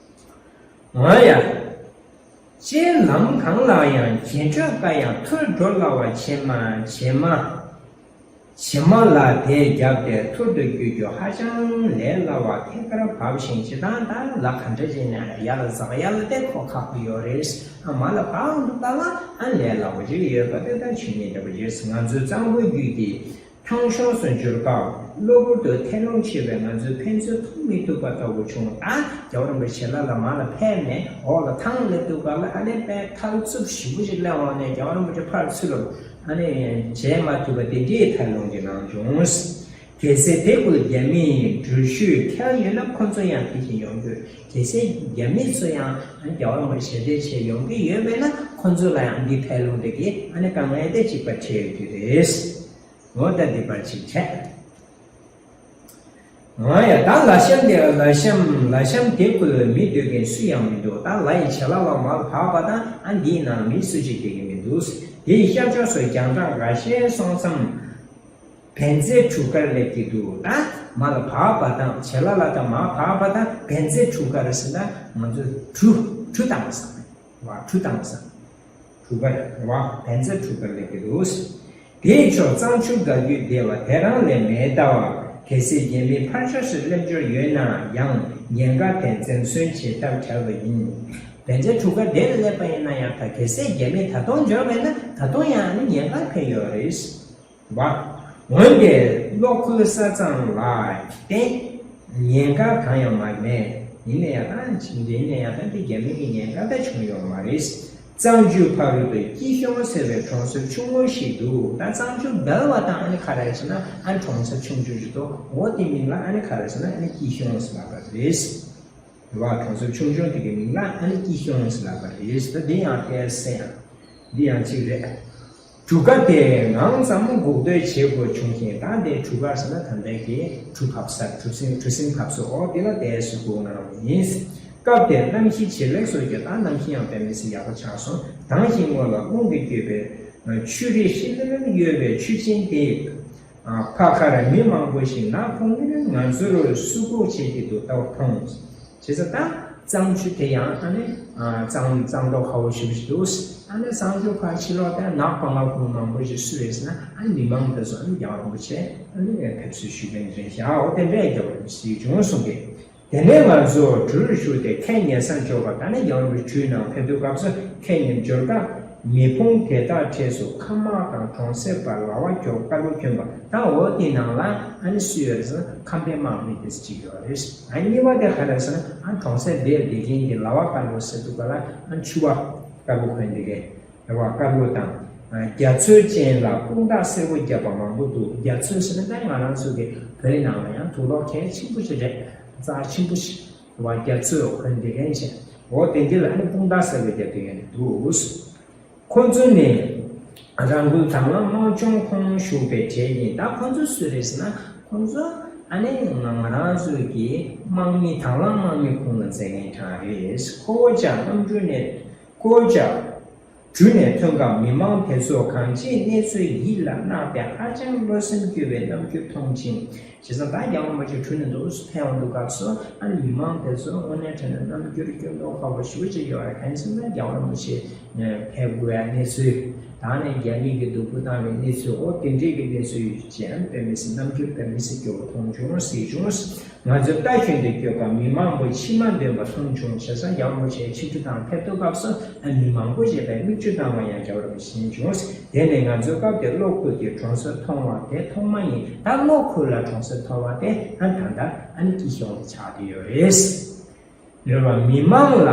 འོ་ཡ། སྤྱིར་ལམ་གང་ལ་ཡང་རྒྱན་སྤྲོས་དཀའ་ཡང་ཐུར་འགྲོ་སླ་བ། བྱེ་མ་བྱེ་མ་བྱེ་མ་ལ་དེད་བརྒྱབ་སྟེ་ཐུར་དུ་བསྐྱོད་རྒྱུ་ཧ་ཅང་ལས་སླ་བ། ཐད་ཀར་བབས་ཤིང་། སྤྱིར་བཏང་ད་ལ་ག་འདྲ་བྱས་ན་ཡར་ལ་འཛེག་ཡར་ལ་དེད་ཁོ་ཁག་པོ་ཡོད་རེད། ཨ། མར་ལ་བབས་འདུག་ད་ལ་ཨ་ལས་སླ་བོ་ཅིག་ཡོད་པ་དེ་ལྟར་ཆོས་ཉིད་འདྲ་པོ་ཡོད། ང་ཚོའི་གཙང་པོ་རྒྱུད་ཀྱི་ཐང་གཤོངས་སུ་འབྱོར་སྐབས་གློ་བུར་དུ་ཐལ་རླུང་ཆེ་བས་ང་ཚོས་ཕན་ཚུན་ཐུག་མི་ཐུབ་པ་ལྟ་བུ་བྱུང་། ད་རྒྱལ་བ་རིན་པོ་ཆེ་ལ་ལ་མར་ལ་ཕེབས་ནས་འོག་ལ་ཐང་སླེབས་དུས་སྐབས་ལ་ཨ་ནི་དཔེ་ཐལ་རྩུབ་ཞེ་པོ་ཅིག་སླེབས་འོང་ནས་རྒྱལ་བ་རིན་པོ་ཆེ་ཕར་ཚུར་ལ་ཨ་ནི་མཇལ་མ་ཐུབ་པ་དེ་འདྲའི་ཐལ་རླུང་གི་ནང་བྱུང་། གལ་སྲིད་དེ་ཁུལ་རྒྱ་མིའི་འགྲུལ་བཞུད་འཁེལ་ཡོད་ན་ཁོ་ཚོ་ཡང་དེ་བཞིན་ཡོང་དགོས། གལ་སྲིད་རྒྱ་མི་ཚོ་ཡང་རྒྱལ་བ་རིན་པོ་ཆེ་ཞལ་འདེབས་བྱས་ཡོང་གི་ཡོད་པས་ན་ཁོ་ཚོ་ལ་ཡང་འདི་ཐལ་རླུང་དེ་གིས་ཨ་ནི་དཀའ་ངལ་དེ་གཅིག་པ་འཕྲད་ཡོད་ཀྱི་རེད། འོ་ད་འདི་པར་ཅིག་བྱས། འོ་ཡ། ད་ལ་གཤམ་དེ་ལ་གཤམ་ལ་གཤམ་དེ་ཁུལ་མི་སྡོད་མཁན་སུ་ཡང་མི་འདུག་ད་ལ་ཡི་བྱེ་ལ་ལ་མར་བབས་པ་དང་ཨ་འདིའི་ནང་མི་སུ་གཅིག་སྡོད་ཀྱི་མི་འདུག་དེ་ཡི་ཤར་ཕྱོགས་སུ་རྒྱང་གྲགས་འགའ་ཤས་སོང་མཚམས། བན་ཙེ་གྲུ་ཁར་སླེབས་ཀྱི་འདུག་ད་མར་ལ་བབས་པ་དང་བྱེ་ལ་ལ་དང་མར་བབས་པ་དང་བན་ཙེ་གྲུ་ཁར་ཟེར་ན་ང་ཚོས་གྲུ་གྲུ་བཏང་ས་རེད་བ། གྲུ་བཏང་ས་གྲུ་ཁར་རེད་བ། བན་ཙེ་གྲུ་ཁར་སླེབས་ཀྱི་འདུག་དེའི་ཕྱོགས་གཙང་ཆུ་དགའ་རྒྱུད་སྡེ་བ་དེ་རང་ལས་མེད་ལྟ་བ། གལ་སྲིད་རྒྱ་མི་ཕར་ཕྱོགས་སུ་སླེབས་འབྱོར་ཡོད་ན་ཡང་ཉེན་ཁ་དེ་འཛེམ་ཟོན་བྱེད་ཐབས་བྲལ་བ་ཡིན། བན་ཙེ་གྲུ་ཁར་དེར་སླེབས་པ་ཡིན་ན་ཡང་ད་གལ་སྲིད་རྒྱ་མི་ད་དུང་འབྱོར་བས་ན་ད་དུང་ཡང་ཨ་ནི་ཉེན་ཁ་འཕེལ་ཡོད་རེད། བ། འོན་ཏེ་གློ་ཁུལ་ས་གཙང་ལ་བརྟེན་ཉེན་ཁ་གང་ཡང་མ་མེད། ཡིན་ན་ཡང་ད་ཕྱིན་ཡིན་ན་ཡང་ད་འདི་རྒྱ་མི་གི་ཉེན་ཁ་ད་བྱུང་ཡོད་མ་རེད། གཙང་ཆུ་ཕ་རོལ་ཏུ་སྐྱིད་གཤོངས་ཟེར་བའི་གྲོང་གསེབ་ཆུང་ངུ་ཞིག་འདུག་ད་གཙང་ཆུ་སྦལ་བ་དང་ཨ་ནི་ག་རེ་ཟེར་ན་ཨ་ནི་གྲོང་གསེབ་ཆུང་ཆུང་ཞིག་འདུག་འོ་དེ་མིང་ལ་ཨ་ནི་ག་རེ་ཟེར་ན་ཨ་ནི་སྐྱིད་གཤོངས་ཟེར་ལབ་པ་རེད། རེད་བ། གྲོང་གསེབ་ཆུང་ཆུང་དེ་གའི་མིང་ལ་ཨ་ནི་སྐྱིད་གཤོངས་ཟེར་ལབ་པ་རེད། ད་འདི་ཡང་ཏོག་ཙམ་ཡང་འདི་ཡང་གཅིག་རེད། གྲུ་ཁ་དེ་ངང་ཙམ་འགུག་སྡོད་བྱེད་དགོས་བྱུང་ཞིང་། ད་དེ་གྲུ་ཁ་ཟེར་ན་ད་ལྟའི་གི་གྲུ་ཕབ་ས། གྲུ་གཟིངས། གྲུ་གཟིངས་ཕབ་ས། འོ་དེ་ལ་དེ་ཟེར་དགོས་ནའང་ཡིན། སྐབས་དེར་གནམ་གཤིས་ཇེ་ལེགས་སུ་གྱུར། ད་གནམ་གཤིས་ཡང་དཔེ་མི་སྲིད་ཡག་པོ་ཆགས་སོང་། དྭངས་ཤིང་སྔོ་ལ་རླུང་གིས་བསྐྱོད་པའི་ཆུ་རིས་ཤིན་ཏུ་གཡོ་བའི་ཆུ་ཆེན་དེའི་ཕར་ཁར་མི་མང་པོ་ཞིག་ནག་ཁུང་ནས་ང་ཚོར་སུ་སྒུག་བྱེད་ཀྱི་འདུག་ལྟ་བུ་མཐོང་། བྱས་ཙང་ད་གཙང་ཆུ་དེ་ཡང་ཨ་ནི་གཙང་གཙང་མདོག་ཁ་པོ་ཞེ་པོ་ཞིག་འདུག་ཨ་ནི་གཙང་ཆུ་ཕར་ཕྱི་ལོགས་དེ་ནག་པ་ལྔ་ཁུང་མང་པོ་ཞིག་སུ་རེད་ཟེར་ན། ཨ་ནི་མི་མང་དེ་ཚོ་ཨ་ནི་རྒྱལ་བ་རིན་པོ་ཆེ་ཨ་ནི་ཕེབས་བསུ་ཞུ་མཁན་རེད་ཤག་འོ་དེ་འདྲ་རྒྱལ་བ་རིན་པོ་ཆེ་བྱུང་གསུང་གི། དེ་ནས་ང་ཚོ་གྲུར་ཞུགས་ཏེ་ཁད་ཉལ་སར་འབྱོར་བ། ད་ནི་རྒྱལ་བ་རིན་པོ་ཆེ་གྲུའི་ནང་ཕེབས་དུས་སྐབས་སུ་ཁད་ཉལ་འབྱོར་སྐབས། མེ་ཕུང་དེ་དག་གྲས་སུ་ཁམས་དམག་དང་གྲོང་གསེབ་པ་ལྭ་བ་གྱོགས་དཀར་པོ་གྱོན་པ། ད་འོ་དེའི་ནང་ལ་ཨ་ནི་སུ་ཡོད་རེད་ཟེར་ན་ཁམས་པའི་དམག་མི་དེ་ཚོ་གཅིག་ཡོད་རེད། ཨ་གཉིས་པ་དེ་ག་རེ་ཟེར་ན། ཨ་གྲོང་གསེབ་སྦས་བསྡད་མཁན་གྱི་ལྭ་བ་དཀར་པོ་ཟེར་དུས་སྐབས་ལ་ཨ་ཕྱུ་པ་དཀར་པོ་གོན་བསྡད་མཁན། རེད་བ། དཀར་པོ་དང་། རྒྱ་མཚོ་ཅན་ལ་དཔུང་རྟགས་སེར་པོ་བརྒྱབ་པ་མང་པོ་འདུག་རྒྱ་མཚོ་ཟེར་ན་ད་ང་རང་ཚོ་གི་བོད་ནང་ལ་ཡང་དུག་ལོག་གལ་ཆེན་པོ་ཞིག་རེད། རྩ་ཆེན་པོ་ཞིག་རེད་བ། རྒྱ་མཚོ་གོན་བསྡད་མཁན་ཞིག་འོ་དེ་འདི་ལ་ནི་དཔུང་རྟགས་སེར་པོ་བརྒྱབ་བསྡད་མཁན་འདུག་ཁོ་ཚོ་ནི་རང་འགུལ་དང་བླངས་དམག་སྦྱོང་ཁོངས་ཞུགས་པའི་གྲས་ཡིན། ད་ཁོ་ཚོ་སུ་རེད་ཟེར་ན། ཁོ་ཚོ་ཨ་ནི་ང་རང་ཚོ་གི་དམག་མི་དང་བླངས་དམག་མི་ཁོངས་ལ་འཛུལ་མཁན་གྲས་རེད། ཁོ་བོ་ཅག་གནམ་གྲུ་ནས། ཁོ་བོ་ཅག་གྲུ་ནས་ཐོན་སྐབས་མི་མང་དེ་ཚོ་གང་ཅིའི་གནས་ཚུལ་ཡིད་ལ་བརྣགས་ཏེ་ཧ་ཅང་བློ་སེམས་སྐྱོ་བའི་རྣམ་འགྱུར་མཐོང་ཞིང་། བྱས་ཙང་ད་རྒྱལ་བ་རིན་པོ་ཆེ་གྲུ་ནས་འདུག་སེ་ཕེབས་འོང་དུས་སྐབས་སུ་ཨ་ནི་མི་མང་དེ་ཚོ་དངོས་གནས་དྲང་གནས་རྣམ་འགྱུར་སྐྱོ་མདོག་ཁ་པོ་ཞེ་པོ་ཅིག་ཡོད་རེད། གང་ཡིན་ཟེར་ན་རྒྱལ་བ་རིན་པོ་ཆེ་ཕེབས་དགོས་ཡ་གནས་ཚུལ་དང་ནི་རྒྱ་མི་གིས་སྡུག་པོ་བཏང་བའི་གནས་ཚུལ། འོ་དེ་འདྲའི་གི་གནས་ཚུལ་ཡོད་ཅེས་ཨ་ནི་དཔེ་མི་སྲིད་རྣམ་འགྱུར་དཔེ་མི་སྲིད་སྐྱོ་བོ་མཐོང་བྱུང་། གཟིགས་བྱུང་། ང་ཚོས་རྟ་ཞོན་ཏེ་སྐྱོད་སྐབས་མི་མང་པོ་མཆིལ་མ་འདོན་པ་མཐོང་བྱུང་། བྱས་ཙང་རྒྱལ་བ་རིན་པོ་ཆེ་ཆིབས་གྲུ་དང་ཕེབས་ཐུབ་སྐབས་སུ་ཨ་མི་མང་པོ་ཞིག་པས་མིག་ཆུ་བཏང་བ་ཡང་རྒྱལ་བ་རིན་པོ་ཆེ་མཐོང་བྱུང་། དེ་ནས་ང་ཚོའི་སྐབས་དེ་གློ་ཁུག་གི་གྲོང་གསེབ་མཐོང་བ་དེ་ཐོག་མ་ཡིན། ད་གློ་ཁུག་ལ་གྲོང་གསེབ་མཐོང་བ་དེ་ཨ་ད་ལྟ་ཨ་ནི་སྐྱིད་གཤོངས་ཆགས་ཀྱི་ཡོད་རེད། རེད་བ། མི་མང་ལ་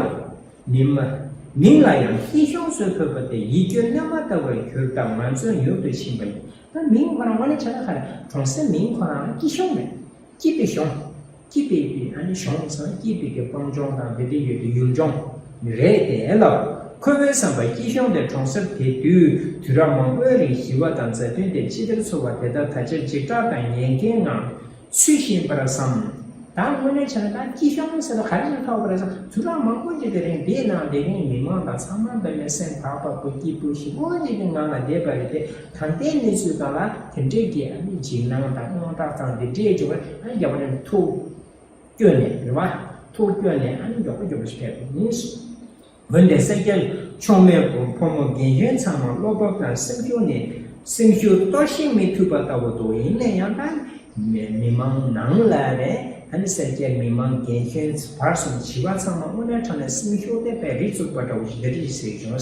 མི་མ་མིང་ལ་ཡང་སྐྱིད་གཤོངས་ཟེར་ཕོད་པ་དེ་ཡིད་སྐྱོ་གནས་མ་ལྟ་བར་གྱུར་སྟབས་ང་ཚོ་མྱུར་དུ་ཕྱིན་པ་ཡིན། ད་མིང་ཁོ་རང་དངོས་གནས་བྱས་ན་ག་རེ། གྲོང་གསེབ་མིང་ཁོ་རང་ལ་སྐྱིད་གཤོངས་མེད། སྐྱིད་པའི་གཤོངས། སྐྱིད་པའི་ཨ་ནི་གཤོངས་ཟེར་ན་སྐྱིད་པའི་གི་སྤང་ལྗོངས་དང་དེ་འདྲ་ཡོད་དེ་ཡུལ་ལྗོངས་རེད་དེ་ལ། ཁོ་བོའི་བསམ་པར་སྐྱིད་གཤོངས་དེ་གྲོང་གསེབ་དེ་དུས་དུས་རབས་མང་པོའི་རིང་ཞི་བ་དང་མཛའ་མཐུན་དེ་ཅི་ལྟར་འཚོ་བ་དེ་དག་ད་ཆ་འཇིགས་སྐྲག་དང་ཉེན་ཁའི་ངང་། ཚུལ་བཞིན་པར་བསམ། ད་དངོས་གནས་བྱས་ན་ད་སྐྱིད་གཤོངས་ཟེར་བ་ག་རེ་ཞིག་ཐོགས་པ་རེད་ཟེར། དུས་རབས་མང་པོ་ཞིག་གི་རིང་དེའི་ནང་བསྡད་མཁན་མི་མང་དང་ཚང་མ་འདི་ནས་སེམས་ཐག་པ་པོ་སྐྱིད་པོ་ཞིག་པོ་ཞིག་གི་ངང་ལ་བསྡད་པ་རེད་དེ། ད་ལྟའི་གནས་ཚུལ་སྒང་ལ་དེ་འདྲས་ཀྱི་ཨ་ནི་འཇིགས་སྣང་དང་དངངས་སྐྲག་དང་དེ་འདྲས་བྱུང་བ་ཨ་ནི་རྒྱལ་བ་རིན་པོ་ཆེ་ཐུགས་སྐྱོ་ནས་རེད་བ། ཐུགས་སྐྱོ་ནས་ཨ་ནི་མགྱོགས་པོ་མགྱོགས་པོ་ཞིག་ཕེབས་པ་ཡིན། འོན་ཏེ་སེར་སྐྱ་ཕྱོགས་མེད་ཕོ་མོ་རྒན་གཞོན་ཚང་མ་བློ་སྟོབས་དང་སེམས་ཤུགས་ནི་སེམས་ཤུགས་སྟོར་བཤིག་མི་ཐུབ་པ་ལྟ་བུ་འདུག་ཡིན་ན་ཡང་ད་མི་མི་མང་ནང་ལ་རེད། ཨ་ནི་སེར་སྐྱ་མི་མང་རྒན་གཞོན་བར་གསུམ་བྱིས་པ་ཚང་མ་དངོས་གནས་དྲང་གནས་སེམས་ཤུགས་དེ་དཔེ་རི་བཙུགས་པ་འདྲ་བོ་ཞིག་འདི་འདྲ་ཞིག་གཟིགས་བྱུང་།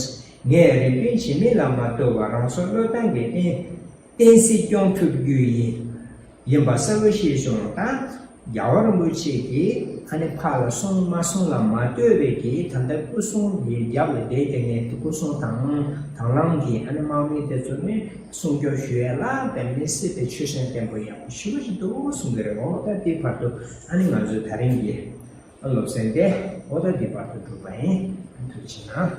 ངས་རེ་འདུན་བྱེད་མིན་ལ་མ་ལྟོས་པར་རང་སྲོག་བློས་བཏང་གིས་བསྟན་བསྟན་སྲིད་སྐྱོང་ཐུབ་རྒྱུ་ཡིན། ཡིན་པ་གསལ་པོ་ཤེས་བྱུང་། ད་རྒྱལ་བ་རིན་པོ་ཆེ་གིས་ཨ་ནི་ཕར་ལ་སོང་མ་སོང་ལ་མ་ལྟོས་པའི་གི་ད་ལྟ་སྐུ་སྲུང་གི་རྒྱབ་ལ་བསྡད་དེ་ངས་སྐུ་སྲུང་དང་དང་བླངས་ཀྱི་ཨ་ནི་དམག་མི་དེ་ཚོ་ནི་སྲུང་སྐྱོབ་ཞུ་ཡ་ལ་དཔེ་མི་སྲིད་པའི་ཆོད་སེམས་བརྟན་པོ་ཡག་པོ་ཞེ་པོ་ཞིག་འདུག་གསུང་གི་རེད། འོ་ད་འདི་བར་དུ་ཨ་ནི་ང་ཚོའི་ད་རིང་གི་སློབ་ཚན་དེ་འོ་ད་འདི་བར་དུ་གྲུབ་པ་ཡིན། ཐུགས་རྗེ་གནང་།